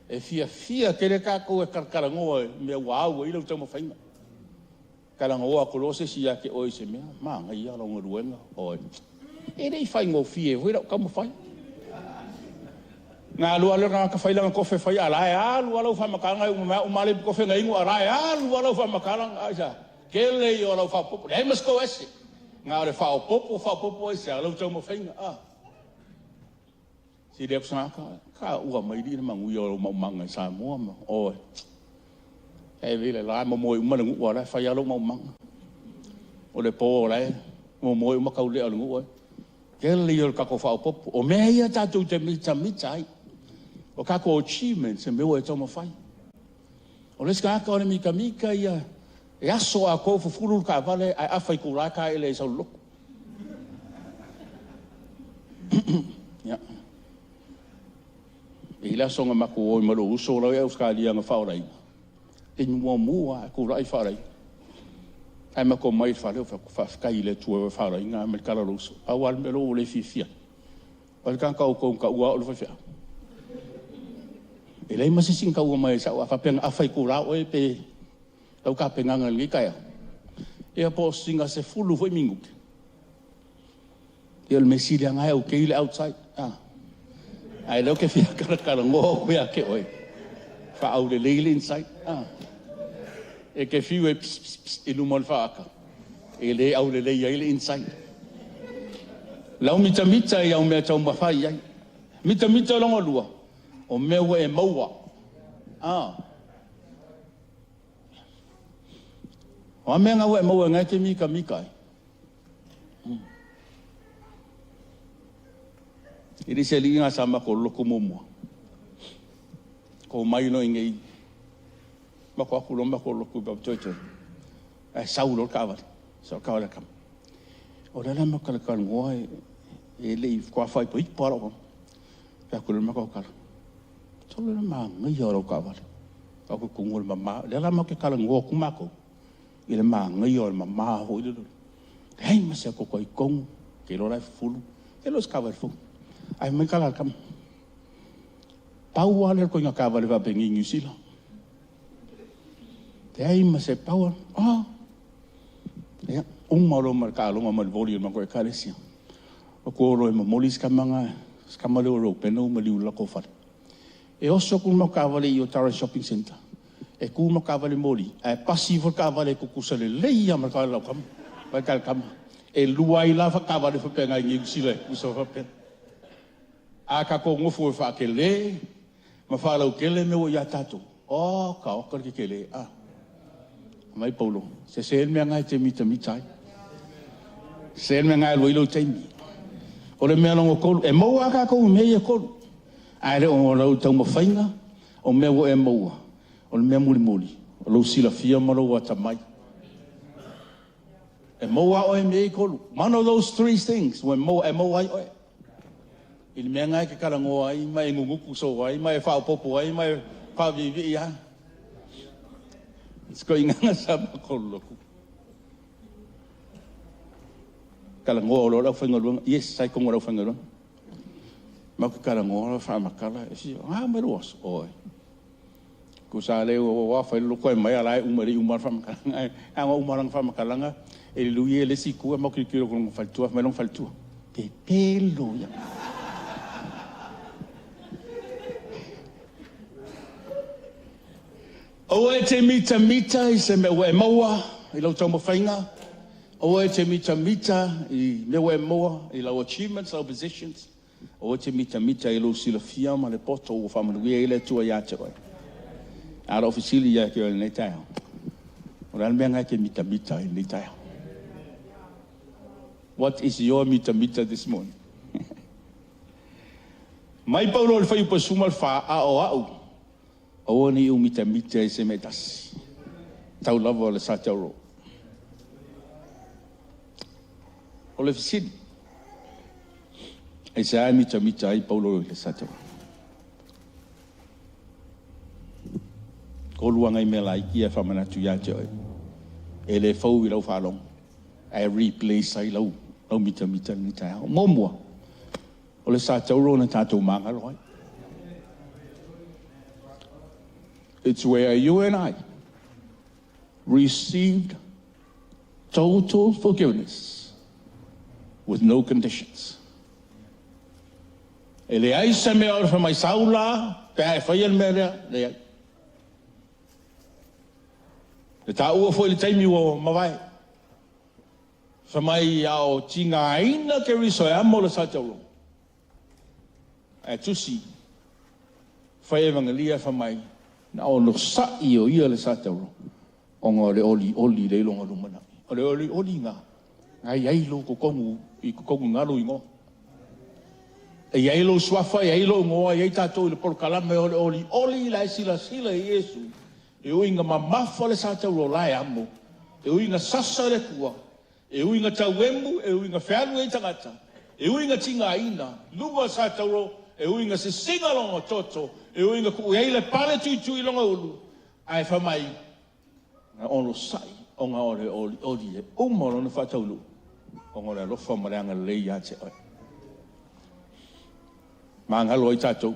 E fiafia tele tatou e talatalanoa i mea ua au ai lau taumafaiga. Talanoa atu loa se isi ia te oe i se mea, manaia lau galuega, oi. E le i faigofie foi lau taumafai. Na alu lava le tagata fai lana tofe fai a o la e alu lava lau faamatalaga e uma mai lava uma lava le ipu tofe na inu a o la e alu lava lau faamatalaga. Aisea? Tele ia o lau faaopoopo. Leai ma se toese. Na o le faaopoopo, faaopoopo aisea? Lau taumafaiga. A. Sili atu se tagata, taua mai alii le manuia o lou maumaga i Samoa ma oe. E vele la e momoe uma le nuu a o la e fai lava lou maumaga. O le po o la e momoe uma taulelea o le nuu ae tele ia o le tatou faaopoopo. O mea ia tatou te mitamita ai. O tatou achievements, e mea ua e taumafai. O le isi tagata o le mitamita ia, e aso atoa o fufulu le taavale ae afa itula e taele ai e sau i le lotu. Ia. E i ai le aso na matou o ai ma lou uso la e i Ausetalia na faaolaina. Taimi muamua lava e tulai faaolaina. Ae matou omai i le fale ou fai atu, faafetai i le Atua ua e faaolaina ma le tala a lou uso. Pau lava le mea lea ua ou le fiafia ai, o le tagata o outou na taua au o le faifeau. E leai ma se isi na taua mai sa au, a faapea na afa itula oe pe lau tapenaga i lenei taeao, ia po o sina 10 foi minute. Ia o le mea sili lava na e okay le outside. Ah. Ae lea ou te fia talatalanoa atu ia te oe, faaaulelei le inside. Ah. E te fiu e pss, pss, pss, i luma o le faata, e le aulelei ai le inside. Lau mitamita i au mea taumafai ai. Mitamita lona lua, o mea ua e maua. Ah. O a mea na ua e maua na e te mitamita ai? E le se alii na sa matou lotu muamua. Ko mai loa i nei, matou atu loa matou lotu i Papatoetoe. Ae sau loa le taavale, sau le taavale a le tama. O lea la matou talatalanoa e le i faatoa faaipoipo lava lou tama. Fai atu lea o le matou tala, sole le manaia o lau taavale. Fai atu i le mama, lea la matou te talanoa atu matou i le manaia o le mama foi lele. Leai ma se atoatoa i totonu, te iloa la e fufulu, te iloa o se taavale fou. Ae fai mai le tala a le tama, pau lava lea o le ituaiga taavale faapenei i Niu Sila. Leai ma se pau lava, ah! Ia, uma loa ma le taaloga ma le voli a le matou ekalesia. Ou te o loa e momoli si tama na, si tama lea o Reupena ua maliu i le latou fale. E oso atu le matou taavale i Otara Shopping Centre. E tu le matou taavale moli, ae pasi ifo le taavale e tutusa lelei lava ma le taavale a lau tama. Vaai tala tama. E lua ai la taavale faapena i Niu Sila e tutusa faapena. A tatou nofo e faatele ma faalautele mea ua ia tatou, oka oka le tetele. A mai Paulo, sese le mea na e te mitamita ai. Sese le mea na e alu ai lou taimi. O le mea lona tolu, e maua lava tatou i mea ia e tolu. Ae le o lau taumafaiga, o mea ua e maua, o le mea mulimuli, o lou silafia ma lou atamai. E maua oe i mea ia e tolu. One of those threes things ua e maua ai oe. I le mea lena e te talanoa ai ma e nunutu soo ai ma e faaopoopo ai ma e faaviivii ai. Sikoigaga sa matou lotu. Talanoa o loa le aufaigaluega. Yes, sa i totonu o le aufaigaluega. Matou te talanoa loa faamatala e fia, a mai lou aso? Oi. Tusa lea ua fai le loto e mai a la e uma e le i uma le faamatalaga. Ae a na uma lana faamatalaga e lului e le isi itu e matou tilotilo i lona faletua, fai mai lona faletua, pepelo ia. Aua e te mitamita i se mea ua e maua i lau taumafaiga. Aua e te mitamita i mea ua e maua i lau achievements, lau positions. Aua e te mitamita i lou silafia ma le poto ua faamanuia ai le Atua ia te oe. A o lau fesili ia te oe i lenei taeao, o le a le mea lena e te mitamita ai i lenei taeao? What is your mitamita this morning? Mai Paulo i le Fuaiupu 14, a o au, aua ne i ou mitamita i se mea e tasi, tau lava o le sa tauro. O le fesili, aisea e mitamita ai Paulo i le sa tauro? Tolu lava nai mea laiti ia e faamanatu ia te oe, e le fou i lau faalogo, ae replace ai lau, lau mitamita i lenei taeao. Muamua, o le sa tauro na tatou magalo ai. It's where you and I received total forgiveness with no conditions. E leai se mea o le fai mai sau la pe a e faia le mea lea, leai. E taua foi le taimi ua mavae. Fai mai a o tigaina Keriso e amo le sa tauro. Ae tusi fai Evagelia fai mai na onosai o ia le sa tauro ona o le olioli lea i lona lumanai. O le olioli na, na i ai lou totonu i totonu na lou igoa. E i ai lou suafa, e i ai lou igoa, e i ai tatou i le polokalame o le olioli la e silasila i Iesu. E ui ina mamafa le sa tauro la e amo, e ui ina sasa le Atua, e ui ina tauemu, e ui ina fealu ai tagata, e ui ina tigaina luga o le sa tauro, e ui ina sisiga lona toto, e ui ina tuu i ai le pale tuitui i lona ulu, ae fai mai, na onosai ona o le olioli e uma o lona faataunuu, ona o le alofa ma le agalelei ia te oe. Magalo ai tatou.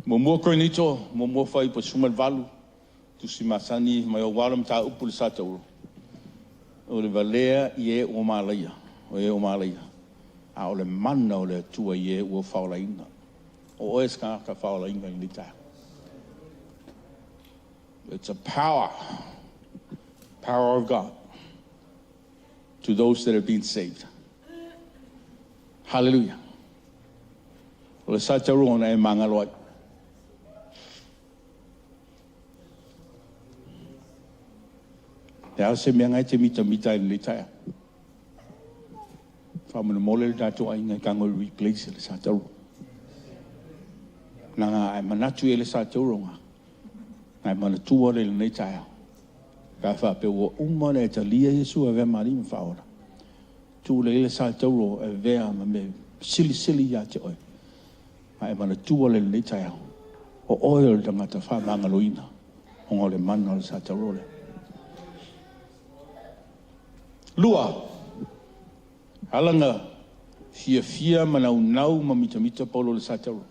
Muamua Korinito, muamua Fuaiupu 18, tusi masani mai aua o le mataupu i le sa tauro, o le valea i e ua malaia, o e ua malaia, a o le mana o le Atua i e ua faolaina. O oe se tagata faolaina i lenei taeao. It's a power, power of God to those that have been saved. Hallelujah. O le sa tauro ona e magalo ai. E a se mea ngai te mitamita i lenei taeao. Faamolemole le tatou aiga e tago e replace le sa tauro. Leaga a e manatu i le sa tauro nga, a e manatua le lenei taeao. Pe a faapea ua uma ona e talia Iesu e avea ma Alii ma Faaola, tuu lelei le sa tauro e avea ma mea silisili ia te oe. A e manatua le lenei taeao, o oe o le tagata faamagaloina ona o le mana o le sa tauro lea. Lua, ala na fiafia ma naunau ma mitamita Paulo i le sa tauro,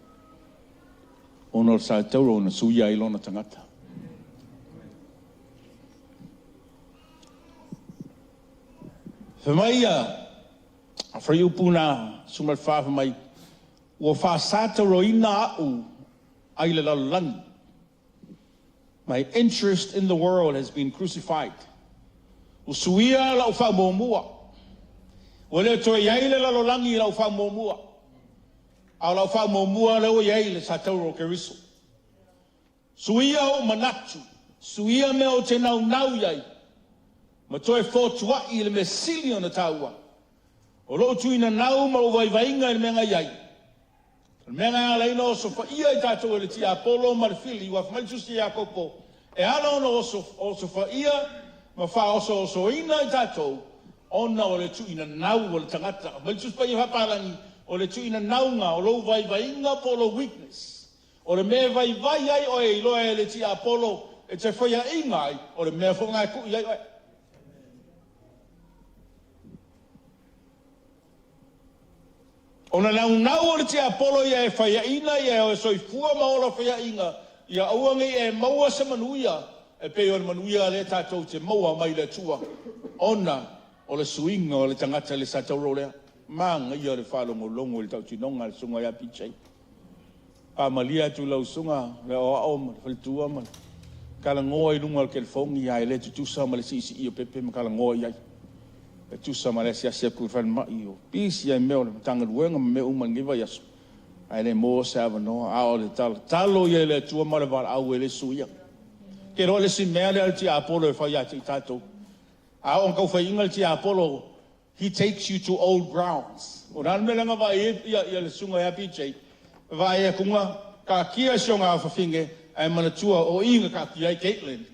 ona o le sa tauro na suia ai lona tagata. Fai mai ia a fuaiupu na 14 fai mai, ua faasatauroina a'u ai le lalolagi. My interest in the world has been crucified. Ua suia la'u faamuamua. Ua le toe i ai le lalolagi i la'u faamuamua, a o la'u faamuamua lea ua i ai le sa tauro o Keriso. Suia o'u manatu, suia mea ou te naunau i ai, ma toe fotua'i i le mea sili ona taua. O lo'u tuinanau ma lo'u vaivaiga i le mea na i ai. O le mea na e ala ai ona osofaia i tatou e le tiapolo ma le fili, ua fai mai le Tusi a Iakopo, e ala ona osofaia ma faaosoosoina i tatou ona o le tuuinanau o le tagata. Mai le Tusi Paia Faapalagi, o le tuuinanauga o lou vaivaiga po o lou weakness, o le mea e vaivai ai oe e iloa e le tiapolo e te faiaina ai, o le mea foi lena e tui ai oe. O le naunau o le tiapolo ia e faiaina ia e soifua ma ola faiaina, ia aua ne i e maua se manuia e pei o le manuia lea tatou te maua mai le Atua, ona o le suiga o le tagata i le satauro lea. Manaia le faalogologo i le tautinoga a le susuga ia BJ. Faamalie atu i lau susuga le aoao ma le faletua ma le talanoa i luga o le telefoni ae le tutusa ma le siisii o pepe ma talanoa i ai. E tusa ma le asiasi atu i le falemai o pisi ai mea o le Matagaluega ma mea uma i lenei vaiaso, ae le maua se avanoa. A o le tatalo ia i le Atua ma le valaau e le suia. Te iloa le isi mea lea a le tiapolo e fai ia te i tatou, a oo ina tau faiaina le tiapolo, he takes you to old grounds. O le a le mea lea na vaai ai le susuga ia BJ? Vaai atu na taatia si ona afafine ae manatua o i na taatia ai Caitlin.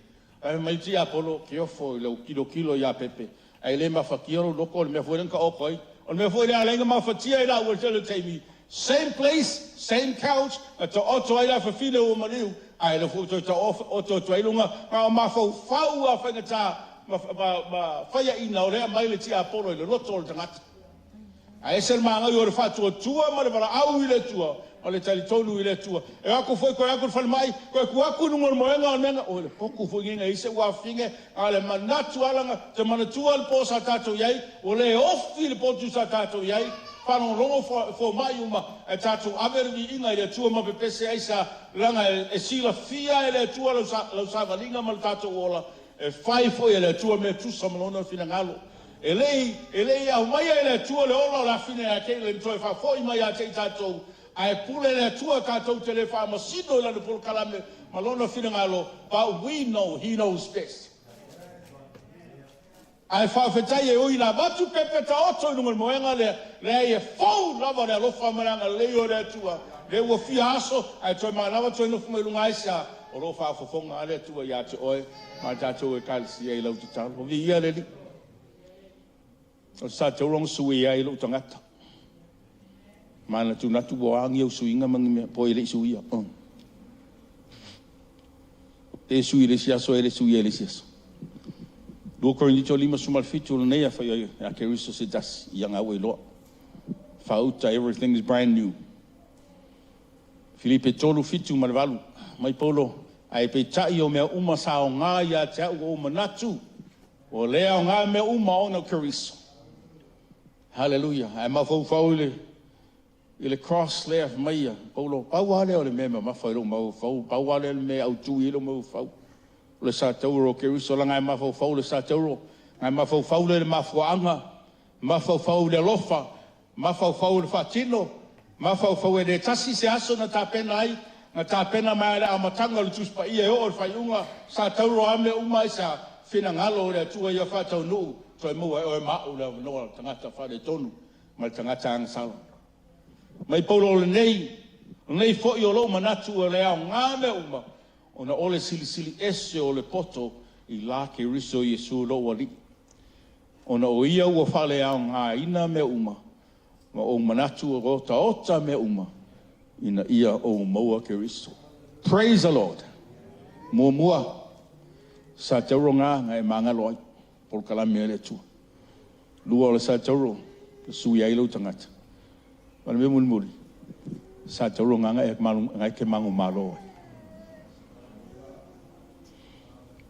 Ae fai mai le tiapolo, e te ofo i lau tilotilo ia Pepe, ae le mafatia lou loto o le mea foi lea na taoto ai. O le mea foi lea e ala ai ona mafatia i laua i le tele o taimi, same place, same couch, na taoto ai le afafine ua maliu, ae o lea foi ua toe taoto atu ai luga, na o mafaufau lava faigata ma faiaina o lea e aumai le tiapolo i le loto o le tagata. Ae ese le manaia o le faatuatua ma le valaau i le Atua ma le talitonu i le Atua. E o atu foi toe o atu i le falemai, toe tuu atu i luga o le moega o le mea na… Oi le potu foi lenei na i ai si ou afafine, a o le manatu lava leaga ou te manatua le po sa tatou i ai, ua le ofi le potu sa tatou i ai, faalogologo fomai uma ae tatou ave le viiga i le Atua ma pepese ai sa, leaga e silafia e le Atua lau savaliga ma le tatou ola, e fai foi e le Atua mea e tusa ma Lona finagalo. E le i, e le i aumaia e le Atua le ola o le afine ia Caitlin toe faafoi mai ia te i tatou, ae pule le Atua tatou te le faamasino i Lana polokalame ma Lona finagalo, but we know He knows best. Ae faafetai e ui ina avatu pepe taoto i luga o le moega lea, leai e fou lava le alofa ma le agalelei o le Atua, lea ua fia aso ae toe manava toe nofo mai luga ai sea, o lo o faafofoga lava le Atua ia te oe ma le tatou Ekalesia i lau tatalo. Viia le Alii. O le sa taua na suia ai lou tagata. Manatunatu ua a ni au suiga ma ni mea po e le i suia. E sui i le isi aso, e le suia i le isi aso. 2 Korinito 57 lenei a fai ia Keriso se tasi, ia ngā ua iloa. Faauta, everything is brand new. Filipe 3, 7 ma le 8, mai Paulo, ae peitai o mea uma sa aoga ia te au ua ou manatu, ua le aoga mea uma ona o Keriso. Haleluia. Ae mafaufau i le i le cross lea fai mai ia Paulo, pau lava lea o le mea e mamafa i lou mafaufau, pau lava lea o le mea e autu i ai lou mafaufau, o le satauro o Keriso, leaga e mafaufau i le satauro, e mafaufau lea i le mafuaaga, mafaufau i le alofa, mafaufau i le faatino, mafaufau e le tasi se aso na tapena ai, na tapena mai lava i le amataga o le Tusi Paia e oo i le faaiuga, satauro a mea uma ai sa finagalo o le Atua ia faataunuu, toe maua e oe ma au le avanoa o le tagata faaletonu ma le tagata agasala. Mai Paulo o lenei, lenei foi o lou manatu ua le aoga mea uma, ona o le silisili ese o le poto i la Keriso Iesu lou Alii, ona o ia ua faaleaogaina mea uma, ma ou manatu ua otaota mea uma, ina ia ou maua Keriso. Praise the Lord! Muamua, sa tauro na e magalo ai, polokalame a le Atua. Lua o le sa tauro, na sui ai lou tagata. Ma le mea mulimuli, sa tauro na e te manumalo ai.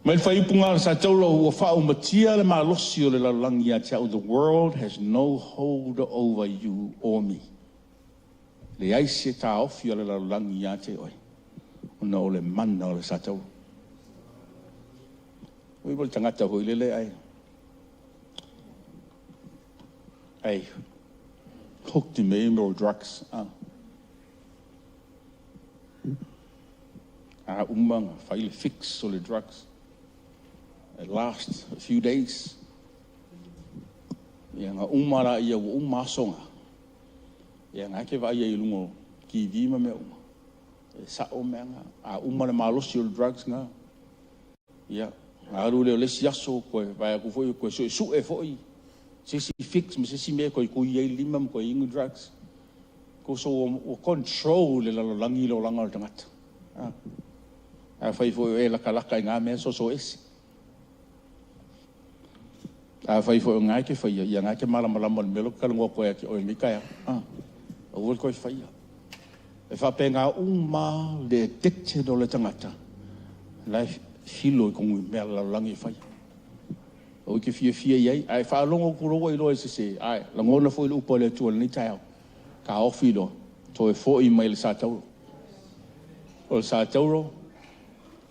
Mai le faaiupuga o le sa tauro ua faaumatia le malosi o le lalolagi ia te au. The world has no hold over you or me. Leai se taofi o le lalolagi ia te oe, ona o le mana o le sa tauro. Ui mo le tagata foi lele ai ai hooked i mea o drugs. A uma na fai le fix o le drugs. It lasts a few days. Ia na uma la ia ua uma aso nga. Ia nga ke vaai ai i luga o TV ma mea uma. E sao mea nga. A uma le malosi o le drugs nga. Ia. Alu lea o le isi aso koe vaai atu foi koe suesue foi se isi fix ma se isi mea koe kui ai lima ma koe inu drugs. Ko so ua control le lalolagi i le olaga o le tagata. Afai foi o e lakalaka i ngā mea soso ese. Afai foi o ngā e ke whaia, ia ngā ke malamalama o le mea lo kalongoa koe a ke oe nei taeao. Aua le koe whaia. E whaapē ngā uma le addicted o le tagata. La e filo i kongu i mea lalolagi e whaia. O ke fia fia iai, ae whaalongo kuroa i loa e sese, ae langona foi le upu a le Atua i lenei taeao. Ka ofi loa, toe foi mai le satauro. O le satauro,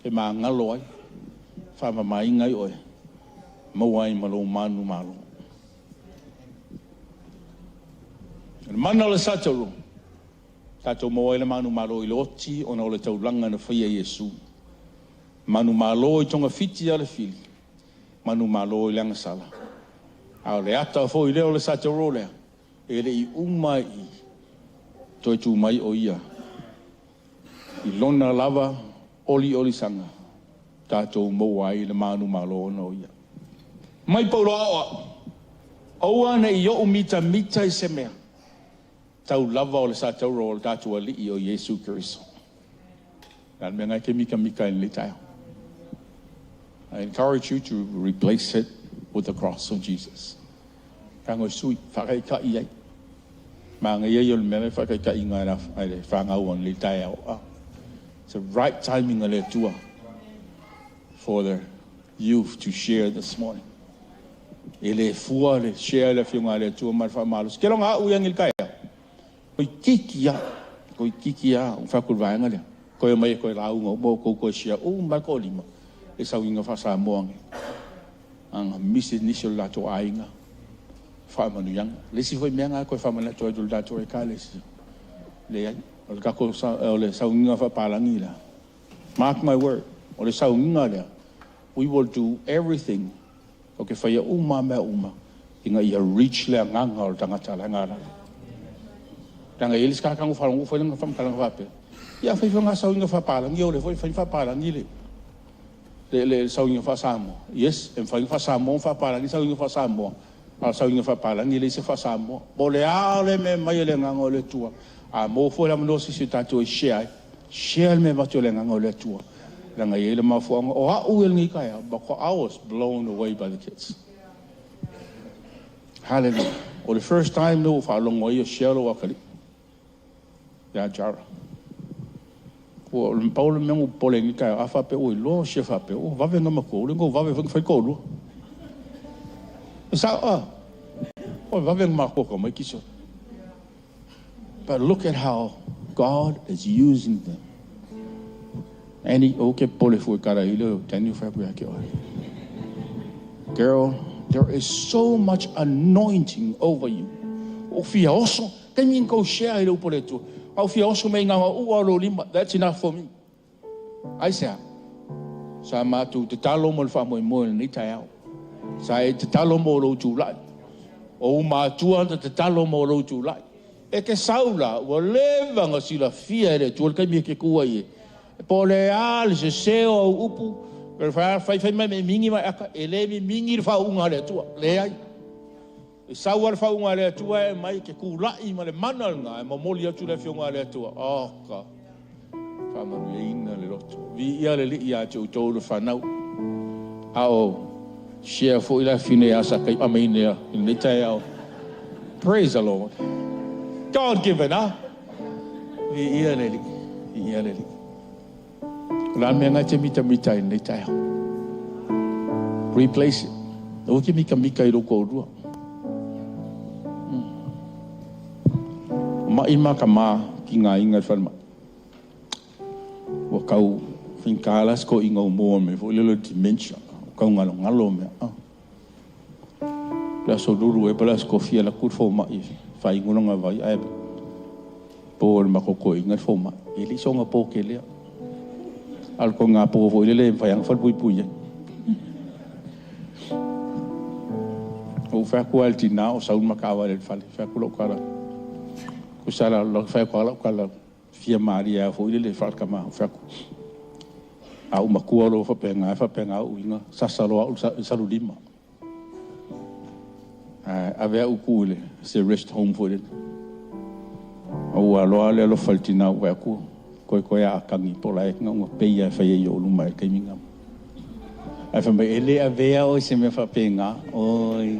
e magalo ai, whaamamainga ai oe, maua ai ma lou manu malo. O le mana o le satauro, tatou maua ai le manu malo i le oti ona o le taulaga na faia e Iesu. Manu malo i togafiti a le fili, manu malo i le agasala. A o le ata foi lea o le satauro lea, e le i uma i toe tu mai o ia. I lona lava oli oli sanga, tatou maua ai le manu malo ona o ia. Mai paulo ao au, aua ne i ou mitamita i se mea, tau lava o le satauro o le tatou alii o Iesu Keriso. Na le mea ngai ke mika mika i le taeao. I encourage you to replace it with the cross of Jesus. Ka ngoi sui, whakaikai ai. Ma ngai ai o le mea le whakaikai ngai la ai le whangau an le taeao. It's the right timing a le Atua for the youth to share this morning. E le fua le share le whiunga le Atua ma le whamalo. Ke longa au iangi le taeao. Koi kiki a, koi kiki a, u whakul vaenga lea. Koe mai e koe launga, mo kou koe share, u mai ko lima. E sauinga whasamoa nge. Anga misi nisi o le latou aiga faamanuiaga. Le isi foi mea lena koe faamanatu atu i le tatou Ekalesia. Leai, o le tatou o le sauiga faapalagi lea. Mark my word, o le sauiga lea, we will do everything o ke whaia uma mea uma ina ia reach le agaga o le tagata la ngā lalo. Tanga i le skaka ngo whalongo whai langa whamkalanga whapea. Ia whai whanga sauiga faapalagi o le foi whai faapalagi le le le sauiga faa-Samoa. Yes, e mafai ona faa-Samoa ma faapalagi sauiga faa-Samoa, a o le sauiga faapalagi e leai se faa-Samoa. Po o le a le mea e aumai e le Agaga o le Atua, a maua foi le avanoa se isi o tatou e share ai, share le mea e avatu e le Agaga o le Atua, leaga e i ai le mafuaaga, o au ia i lenei taeao, but I was blown away by the kids. Hallelujah. O le first time lea ua faalogo ai o share lou atalii ia Jara. Ua pau le mea na ou popole ai i lenei taeao, a faapea ua iloa o share faapea, ua vave ona matua, ua le na vave foi ona fai toalua. E sao a? Ua vave ona matua tamaiti sio. But look at how God is using them. Annie, o ke popole fua i kala i le o Daniel whai aku ia ke oe. Girl, there is so much anointing over you. O fia oso, taimi ni kou share i le upu a le Atua. A o fia oso mei ngā ua o lo lima, that's enough for me. Aisea? Sa matou tatalo mo le faamoemoe o lenei taeao. Sa e tatalo mo lou tulai. O ou matua na tatalo mo lou tulai. E te sau la, ua leva ona silafia e le Atua le taimi e te tu ai e. Po o le a le sese o au upu, pe fai fai mai me mingi mai aka, e le mimingi le faauuga a le Atua. Leai. E sau lava le faauuga a le Atua e aumai ke kula'i ma le mana lena e momoli atu le Afioga a le Atua. Oh, ka faamanuiaina le loto. Viia le Alii ia te outou le fanau. A o share foi le afine ia Sakai Amainea i lenei taeao. Praise the Lord. God given, ah? Viia le Alii. Viia le Alii. O le a le mea lena e te mitamita ai i lenei taeao? Replace it. Aua e te mitamita i lou toalua. Ma'i ma ka mā ki ngā inga i le falemai. Ua tau faigata la se toeaina o moa mai foi lele o le dementia. Ua tau ngalongalo mea. Le aso lulu ea po o le aso tofi e alu atu le fomai e faainu lona vai ae po e le matou toeaina le fomai. E le i soona po tele lava. A o le toga po foi lele e mafai lava ona falepuipui ai. Ou fai atu lava i le tina o sau le ma taavale i le fale, fai atu lau tala, tusa la fai atu lava lau tala fia malie lava foi lele faaletama, ou fai atu, A u matua lo whapenga, e whapenga u inga, sasa loa u salu lima. A vea u ku se rest home for it. O ua loa le alo faltina u aku, koe koe a kangi pola e nga unga peia e whaia i o luma e kaiminga. Ai wha mai, ele a vea o se mea whapenga, oi.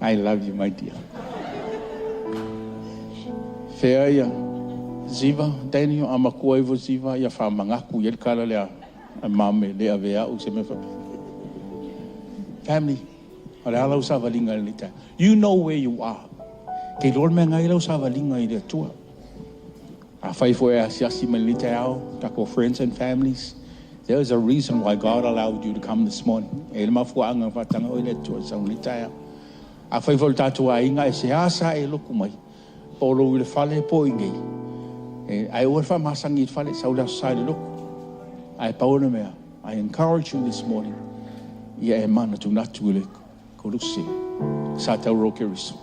I love you, my dear. Fea ia, Ziva, Daniel, a makua iwo Ziva, ia wha mangaku, ia kala lea, a mame, le a vea u se mea whapenga. Family, o le ala u savalinga le ta. You know where you are. Ke lor me ngai lau savalinga i le atua. A whai fo e asiasi mai le te ao, tako friends and families. There is a reason why God allowed you to come this morning. E le mafuanga whatanga o le atua sa le tae. A whai fo le tātou a inga e se asa e loku mai. Polo i le fale po i ngei. E ai ua wha masangi i fale sa ula sa le loku. Ai paona mea. I encourage you this morning. Ia e mana tu natu i le koluse. Sa tau roke riso.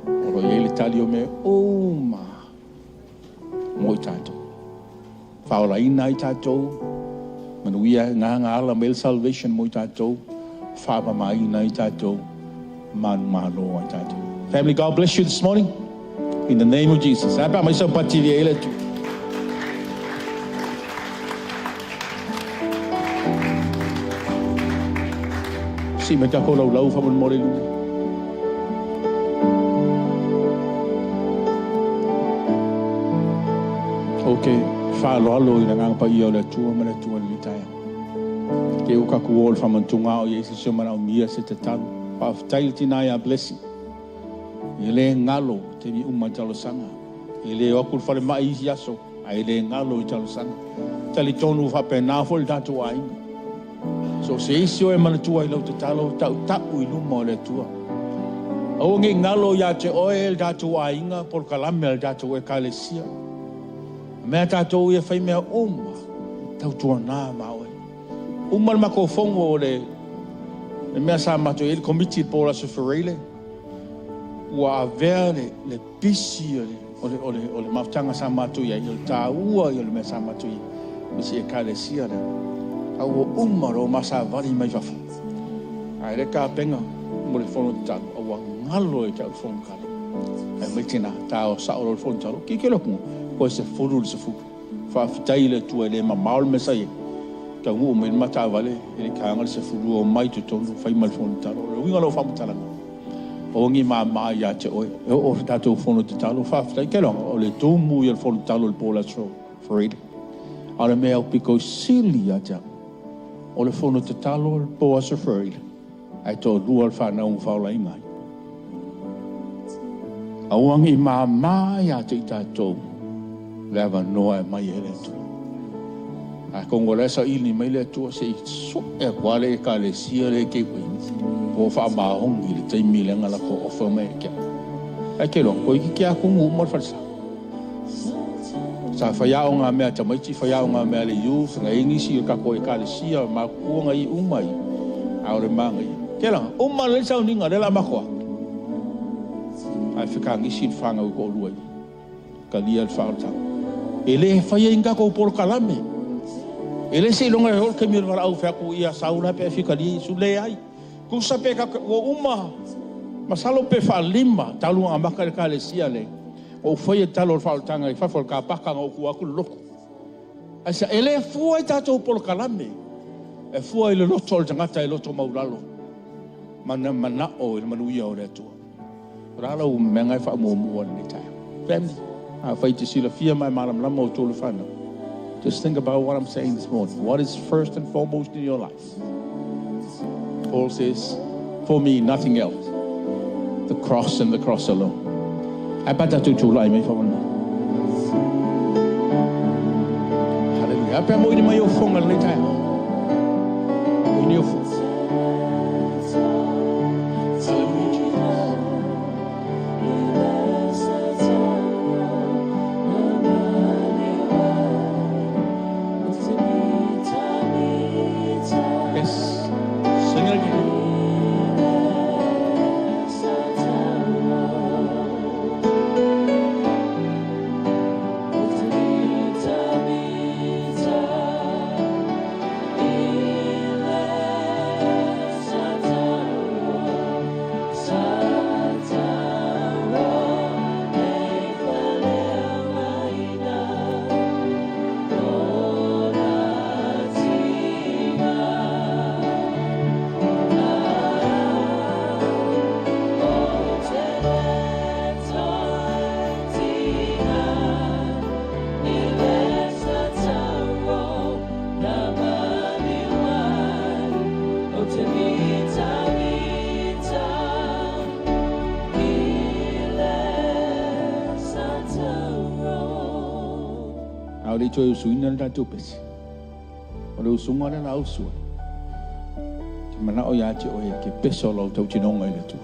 Oro i le tali o me o ma. Mo i tātou. Whaola ina i tātou. Manuia ngā ngā ala mele salvation mo i tātou. Whaamama ina i tātou. Manu malo i tātou. Family, God bless you this morning. In the name of Jesus. Apa mai sa pati via ile tu. Si me tako lau lau whamon more lu. Okay, whaaloalo i ngā pa ia o le atua ma le atua le taia. Ke o kaku o le whamantunga o Yesu se mana o mia se te tanu. Whaaftai le tina ia blessing. E le ngalo te mi uma talosanga. E le o aku le whare mai isi aso. A e le ngalo i talosanga. Tali tonu whape nā fo le tātou ainga. So se isi o e manatua i lau te talo, tau tau i luma o le atua. Au ngi ngalo ia te oe le tātou ainga, por kalame le tātou e kalesia. Mea tātou ia whai mea uma, tau tua nā maoi. Uma le mako fongo o le mea sa mato e le komiti po la se ua avea le pisi o le mafutanga sa mato ia, i le tāua i o le mea sa mato ia, me si e kalesia le. A ua uma ro masa vali mai fafo. Ai le ka penga mo le fono te talo, a ua ngalo e tau fono talo. Ai mai tēnā, tā o sa o le fono talo, ki ke lokunga, koe se furu le se furu. Whaaftai le tua le mamao le mesa ia. Ka ngu o mai mata vale, e le kānga le se furu o mai te tonu, whai mai le fono talo. Le winga lau whamutalanga. O ngi maa maa ia te oe. E o tātou fono te talo, whaaftai ke longa. O le tūmu ia le fono talo le pōla so, Fred. A le mea piko sili ia te. O le fono te talo le pōla so Fred. Ai tō lua le whanau whaola ingai. A uangi maa maa ia te i tātou. Le ava noa e mai e le atua. A kongo le sa ili mai le atua se i so e kwa le e ka le sia le ke ui. Po wha maahongi le teimi le ngala ko ofa mai e kia. Ai ke long, ko iki kia kungu umar whalsa. Sa whai o ngā mea tamaiti, whai o ngā mea le youth, ngā ingisi, o kako e ka le sia, ma kua ngā i umai, a ore maa ngai. Ke langa, uma le sau ninga, le la makoa. Ai whika ngisi le whanga u ko olua i. Ka lia le whaoltanga. E le whaia inga ko polo kalame. E le se ilonga e hol ke mira wala au whaku ia saula pe whika lia isu le ai. Kusa pe ka ua uma, masalo pe whalima, talu ngā maka le ka le sia le. O whaia talo le whaoltanga i whawhal ka paka ngā oku aku le loko. Ai sa, e le fua i tātou polo kalame. E fua i le loto o le tangata e loto maulalo. Mana mana o i le manuia o le atua. Rala u menga e wha mua le taia. Family, a whai te sila fia mai malam lama o tōlu whanau. Just think about what I'm saying this morning. What is first and foremost in your life? Paul says, for me, nothing else. The cross and the cross alone. Ai pata tūtū lai mai whawana. Hallelujah. Apea mo ini mai o whonga le taia. Ini o whonga. Hallelujah, Jesus. Yes. Sing it again. A o le i toe usuina le tatou pese. O le usuga lea la usu ai. Te manao ia te oe ke pese o lau tautinoga i le Atua.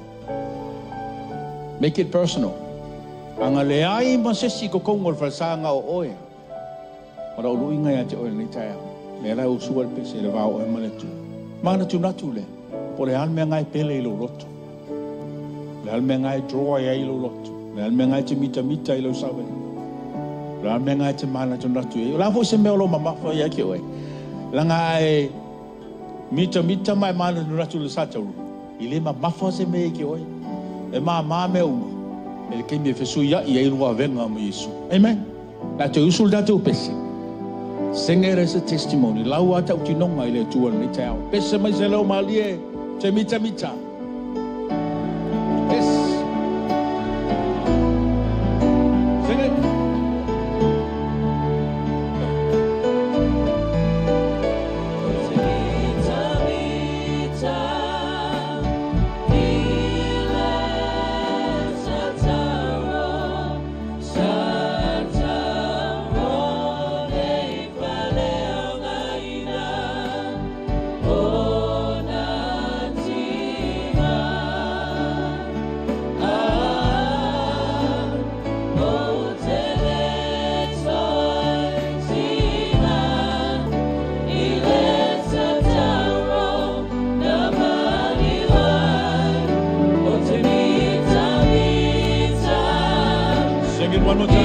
Make it personal. Aga leai ma se isi i totonu o le falesa na o oe. O lau luiga ia te oe i lenei taeao. Lea la e usua le pese i le va o oe ma le Atua. Manatunatu lea, po o le a le mea na e pele i lou loto. O le a le mea na e draw ai i lou loto. O le a le mea na e te mitamita i lau savaliga. O le a le mea na e te manatunatu i ai. O le a foi se mea o lo o mamafa ia te oe. Leaga a e mitamita ma e manatunatu i le sa taulu, e le mamafa se mea ia te oe. E mama mea uma i le taimi e fesuiai ai lua avega ma Iesu. Amen. O le a toe usu le tatou pese. Sing it as a testimony. Lau a tautinoga i le Atua i lenei taeao. Pese mai se leo malie, te mitamita. Yes. Sing it. Sing it one more time.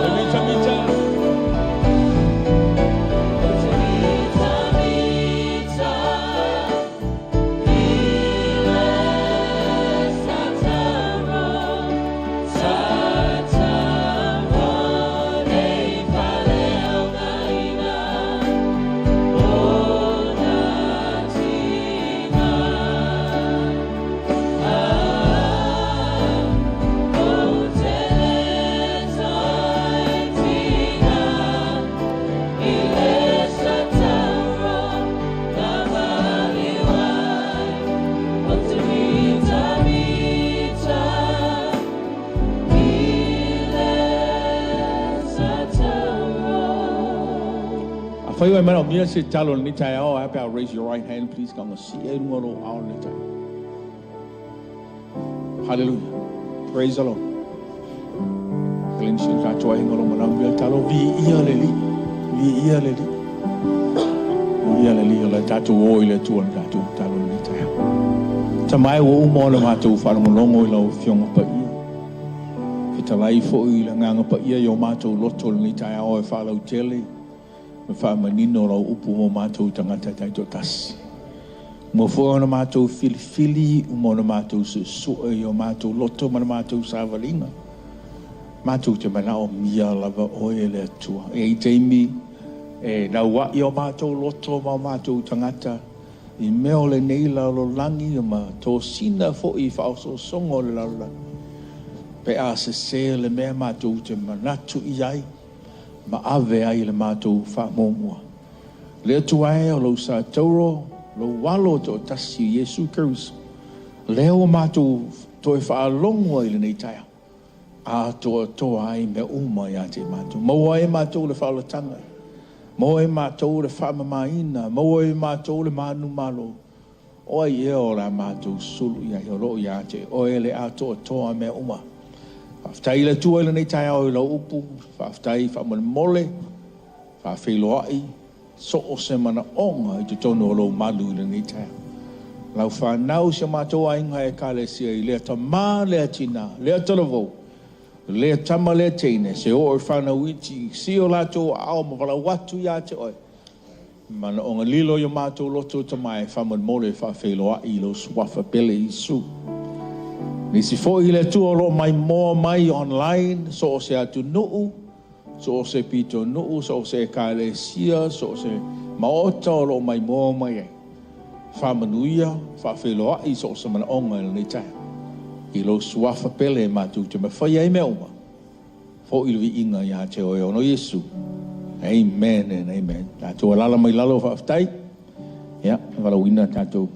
Te mitamita. Afai ua e manaomia se tatalo i lenei taeao, ae a pe a raise your right hand please ka gasia i luga o lou ao i lenei taeao. Hallelujah. Praise the Lord. Cleanse le tatou aiga o lo o manaomia le tatalo. Viia le Alii. Viia le Alii. Viia le Alii o le tatou o i le Atua i le tatou tatalo i lenei taeao. Tama e ua uma ona matou faalogologo i lau Afioga Paia. Fetalai foi i le Agaga Paia i o matou loto i lenei taeao e faalautele ma faamanino lau upu mo matou tagata taitoatasi. Uma foi ona matou filifili, uma ona matou suesue i o matou loto ma le matou savaliga. Matou te manaomia lava oe e le Atua. E i ai taimi e naua'i o matou loto ma o matou tagata i mea o lenei lalolagi ma tosina foi i faaosoosoga o le lalolagi. Pe a sese le mea matou te manatu i ai ma ave ai le matou faamuamua. Le Atua e, o lou sa tauro, lou alo o toatasi o Iesu Keriso, lea ua matou toe faalogo ai i lenei taeao, atoatoa ai mea uma ia te matou. Maua ai e matou le faaolataga, maua ai e matou le faamamaina, maua ai e matou le manumalo. O ai ea o le a matou sulu i ai, o lo o ia te oe le atoatoa mea uma. Faafetai i le Atua i lenei taeao i lau upu, faafetai faamolemole, faafeiloai, so o se manaoga i totonu o lou malu i lenei taeao. Lau fanau si o matou aiga Ekalesia i lea tamā, lea tinā, lea talavou, lea tama, lea teine, se oo i fanau iti, si o latou aao ma valaau atu ia te oe. Manaoga lilo i o matou loto tama e faamolemole e faafeiloai i lou suafa pele Iesu. Nisi foi i le Atua o lo o maimoa mai online, so o se atunuu, so o se pitonuu, so o se Ekalesia, so o se maota o lo o maimoa mai ai. Faamanuia, faafeiloai so o se manaoga i lenei taeao. I lou suafa pele e matou te mafaia ai mea uma. Foi le viiga ia te oe ona o Iesu. Amen and amen. Tatou alaala mai lalo faafetai. Ia, e valaauina tatou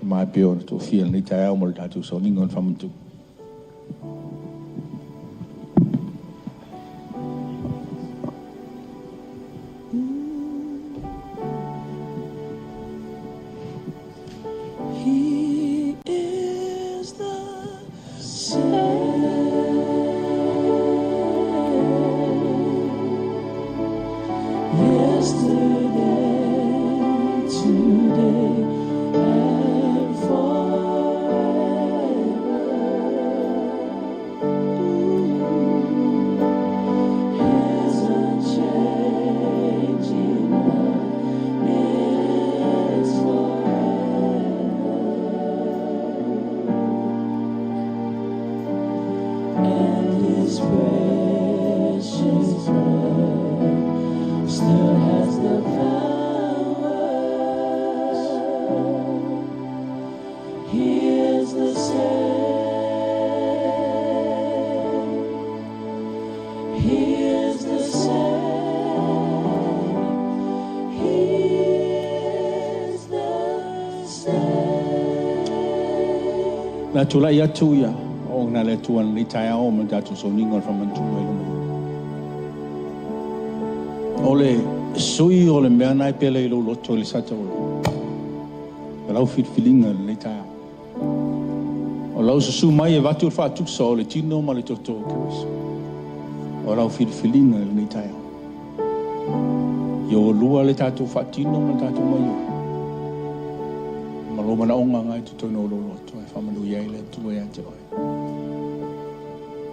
tama e pei ona tofia i lenei taeao mo le tatou sauniga o le faamatu. And his precious blood still has the power. He is the same. He is the same. He is the same. Na tulai atu ia o ngā le tuan li tai ao ma tātou sauniga o le faamanatuga i luma. O le sui o le mea nai pele i lou loto i le sata o le lau filifiliga i lenei taeao. O lau susu mai e vatu le faatusa o le tino ma le toto o Keriso. O lau filifiliga i lenei taeao. Ia ua lua le tatou faatino ma le tatou maioio. Ma lou manaoga ngai totonu o lou loto e faamanuia ai le Atua ia te oe.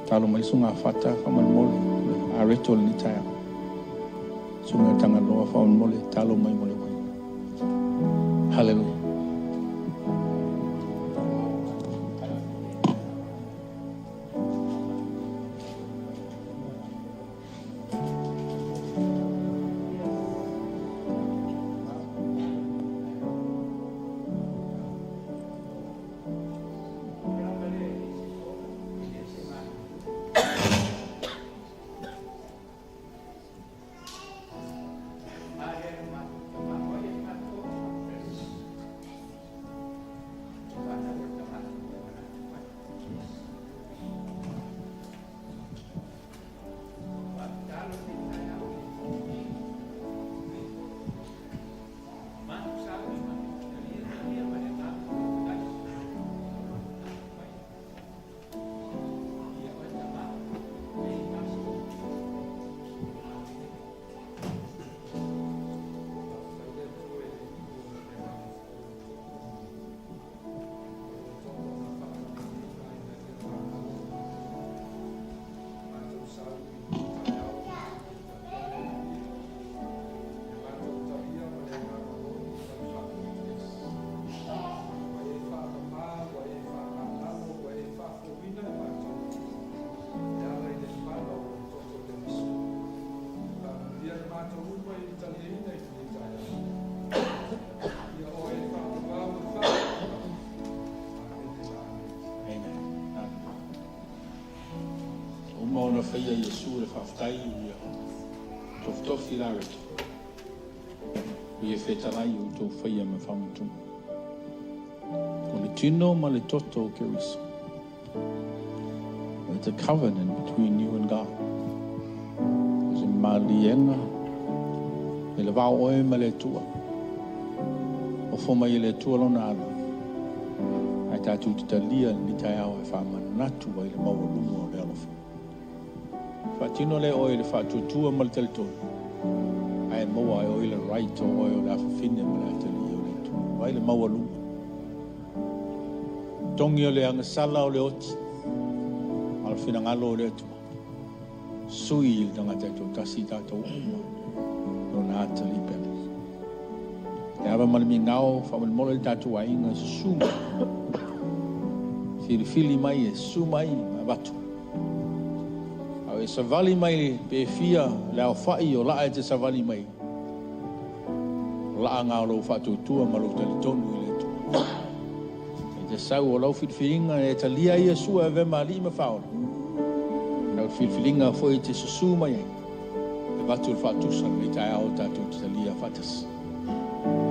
Talo mai suga fata faamolemole le areto o lenei taeao. Suga tagaloa faamolemole talo mai mo le uaina. Hallelujah. Amen. Uma ona faia Iesu le faafetai ia tofitofi la reto. Ia fetalai o tou faia ma faamatuga. O le tino ma le toto o Keriso. It's a covenant between you and God. O se maliega e le vao oe ma le Atua. O fo mai e le Atua lona alo. Ai tātou te talia ni taeao e faamanatu ai le maualuga o le alofa. Faatino le oe le faatuatua ma le talitonu. Ae maua ai oe le right o oe o le afafine ma le atalii o le Atua. Vai le maualuga. Togi o le agasala o le oti. A o le finagalo o le Atua. Sui i le tagata e toatasi tatou uma. Lona atalii pele. Te ava ma le migao faamolemole le tatou aiga susu mai. Filifili mai e susu mai ma avatu. Au e savali mai pe fia le aofai o laa e te savali mai. O laa ngā o lou faatuatua ma lou talitonu i le Atua. E te sau o lau filifiliga e talia ia sua e avea ma alii ma faaola. Lau filifiliga foi e te susu mai ai. E vatu le faatusa lenei taeao tatou te talia faatasi.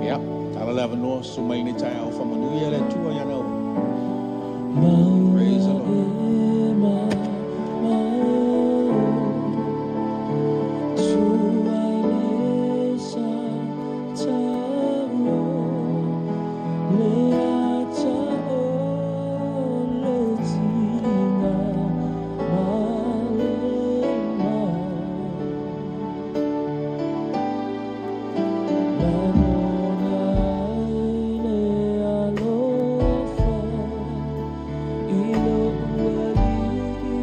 Ia, tala le avanoa susu mai lenei taeao faamanuia le Atua ia na oe. Praise the Lord. I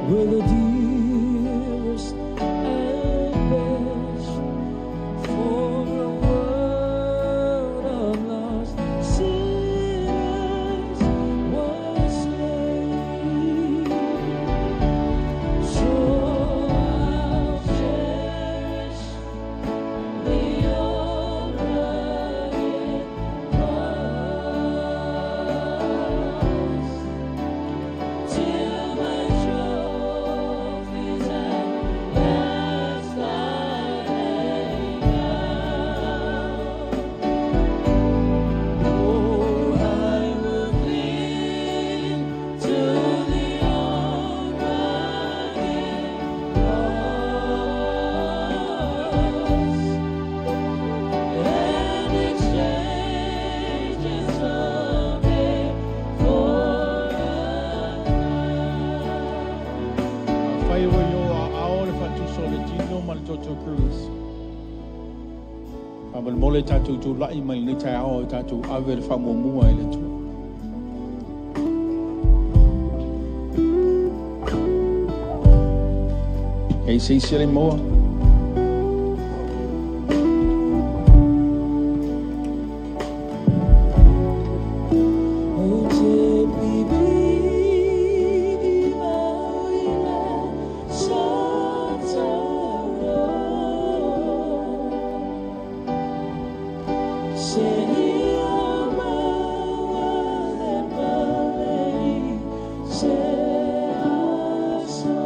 We're the dearest and best for a world of lost sinners was slain. So I'll cherish the old rugged cross till my trophies at last I lay down. Oh, I will cling to the old rugged cross and exchange it someday for a crown. Whai o yo a ao le whatuso le tino ma le toto cruise. Wha mole tātou tū lai mai le tai ao tātou ave le whamomua i le tua. Hei se isi le moa. O te pipi maui le sataro Se ia maua le palei se aso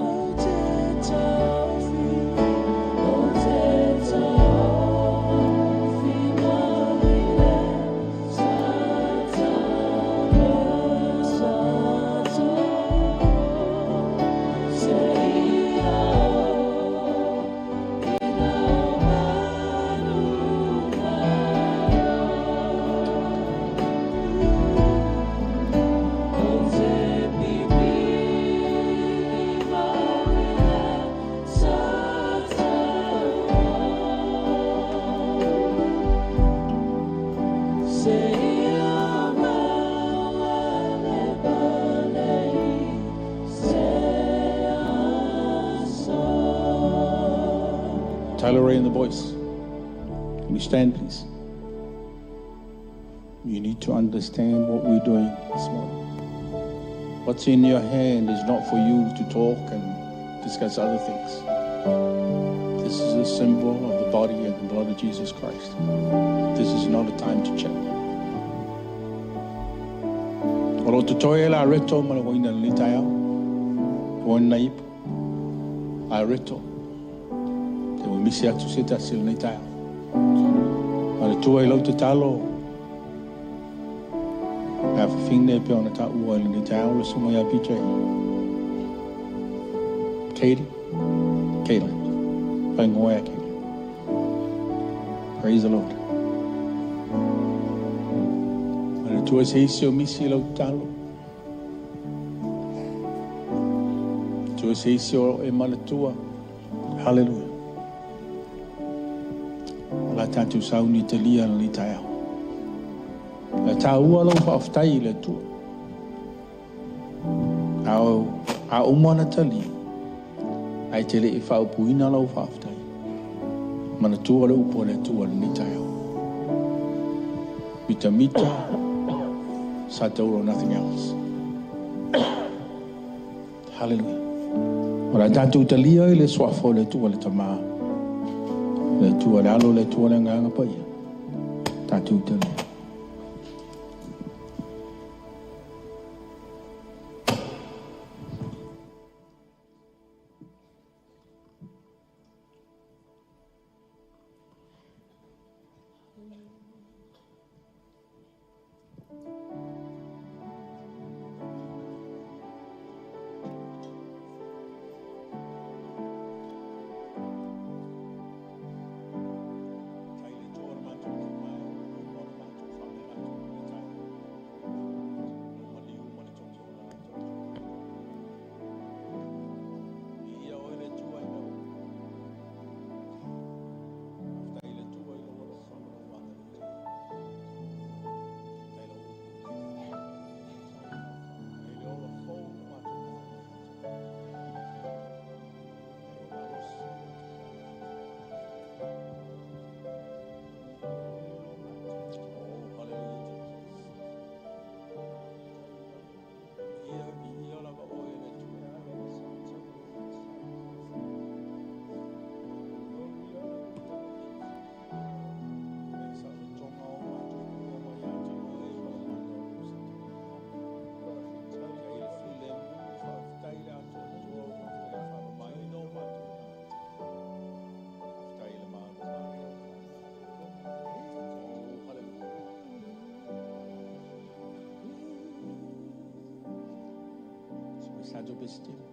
O te taufi, o te taufi maui le sataro, sataro Se ia o ina o manu O te pipi maui le sataro Se ia maua le palei se aso. Tyler Ray and the boys. Can you stand, please? You need to understand what we're doing this morning. What's in your hand is not for you to talk and discuss other things. This is a symbol of the body and the blood of Jesus Christ. This is not a time to chat. O lo te toi e la reto ma le waina le tai au. Waina na ipu. A reto. Te wa misi atu se tasi le nei tai au. Ma le tua i lau te talo. A whine pe ona ta ua le nei tai au le sunga ia PJ. Katie. Caitlin. Pai ngoea Caitlin. Praise the Lord. Ma le tua se isi o misi i lau talo. Tua se isi o e malatua. Hallelujah. O la tātou sauni te lia na li tai au. La tā ua lau whaaftai i le tua. Ao, a umana tali. Ai te le i whaupuina lau whaaftai. Mana tua le upo le tua le ni tai au. Mita mita, sa tauro nothing else. Hallelujah. O la tātou talia i le suafo le tua le tamā. Le tua le alo le tua le nganga paia. Tātou talia. Sanjo Pesitele.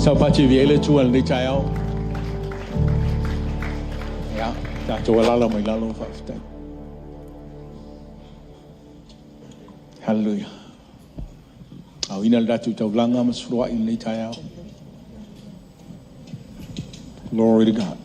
Sao pati vi ele tua le tai au. Ia, tātou alala mai lalo whaaftai. Hallelujah. Au ina le ratu taulanga ma sfurua i le tai au. Glory to God.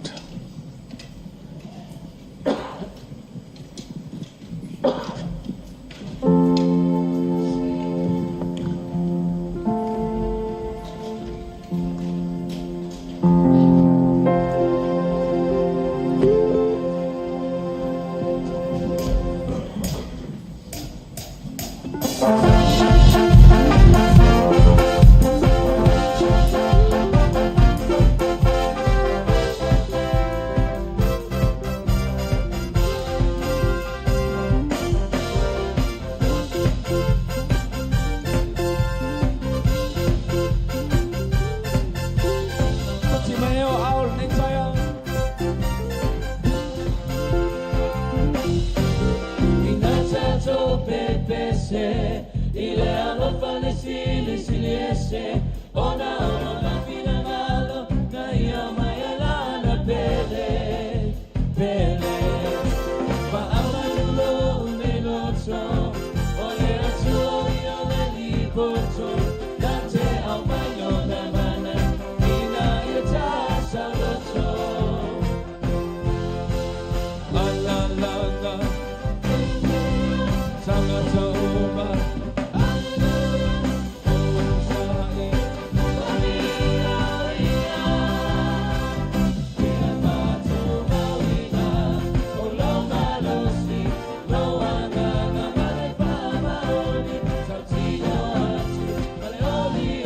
Oli.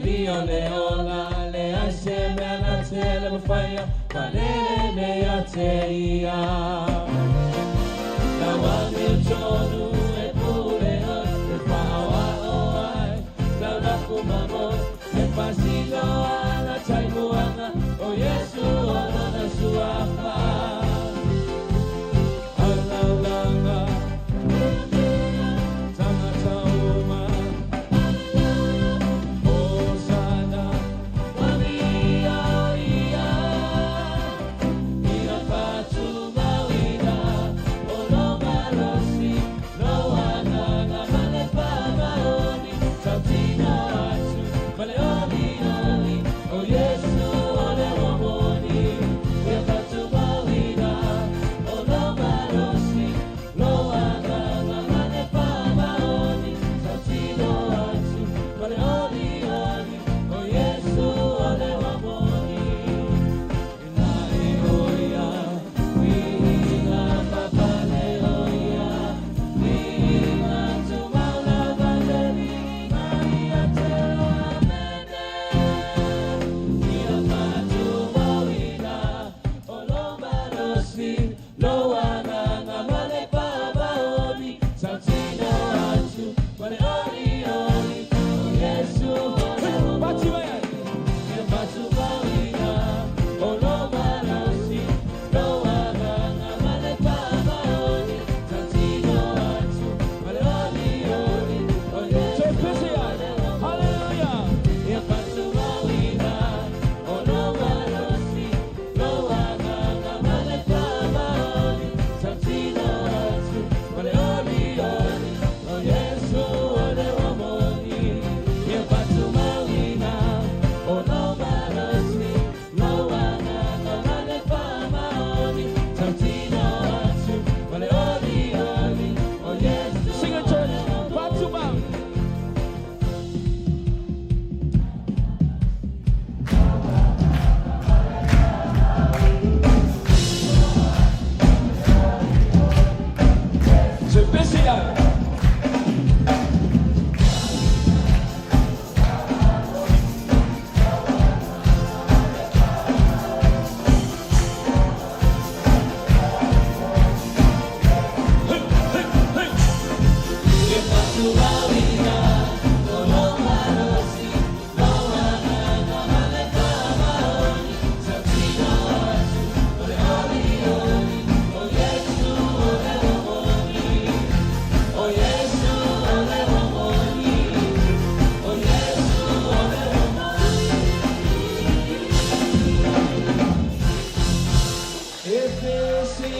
Alii o le ola, leai se mea na te le mafaia, palele nei ia te ia. Lau amiotonu e pule oe, e faaoao ai, lau lafu mamoe, e faasino ala taimuaga, o Iesu o lona suafa. Alaulaga, tagata uma, Hosana, Maria ia, ia faatumauina, o lou malosi, lou agaga ma le faamaoni, tautino atu ma le olioli, o Iesu o le ua moni. Ia faatumauina, o lou malosi, lou agaga ma le faamaoni, tautino atu ma le olioli, o Iesu o le ua moni. Ina e o ia, viiga papale o ia, viiga tumaulava le viiga ia te o amene. Ia faatumauina, o lou malosi, lou agaga ma le faamaoni, tautino atu ma le olioli, o Iesu o le ua moni. Ia faatumauina, o lou malosi, lou agaga ma le faamaoni, tautino atu ma le olioli, o Iesu o le ua moni. Ia faatumauina, o lou malosi, lou agaga ma le faamaoni, tautino atu ma le olioli, o Iesu o le ua moni. Ia faatumauina, o lou malosi, lou agaga ma le faamaoni, tautino atu ma le olioli, o Iesu Sing it, o church. le ua moni. Fatumau. So busy now. Ia faatumauina, o lou malosi, lou agaga ma le faamaoni, tautino atu ma le olioli, o Iesu o le ua moni. O Iesu o le ua moni. O Iesu o le ua moni. E pese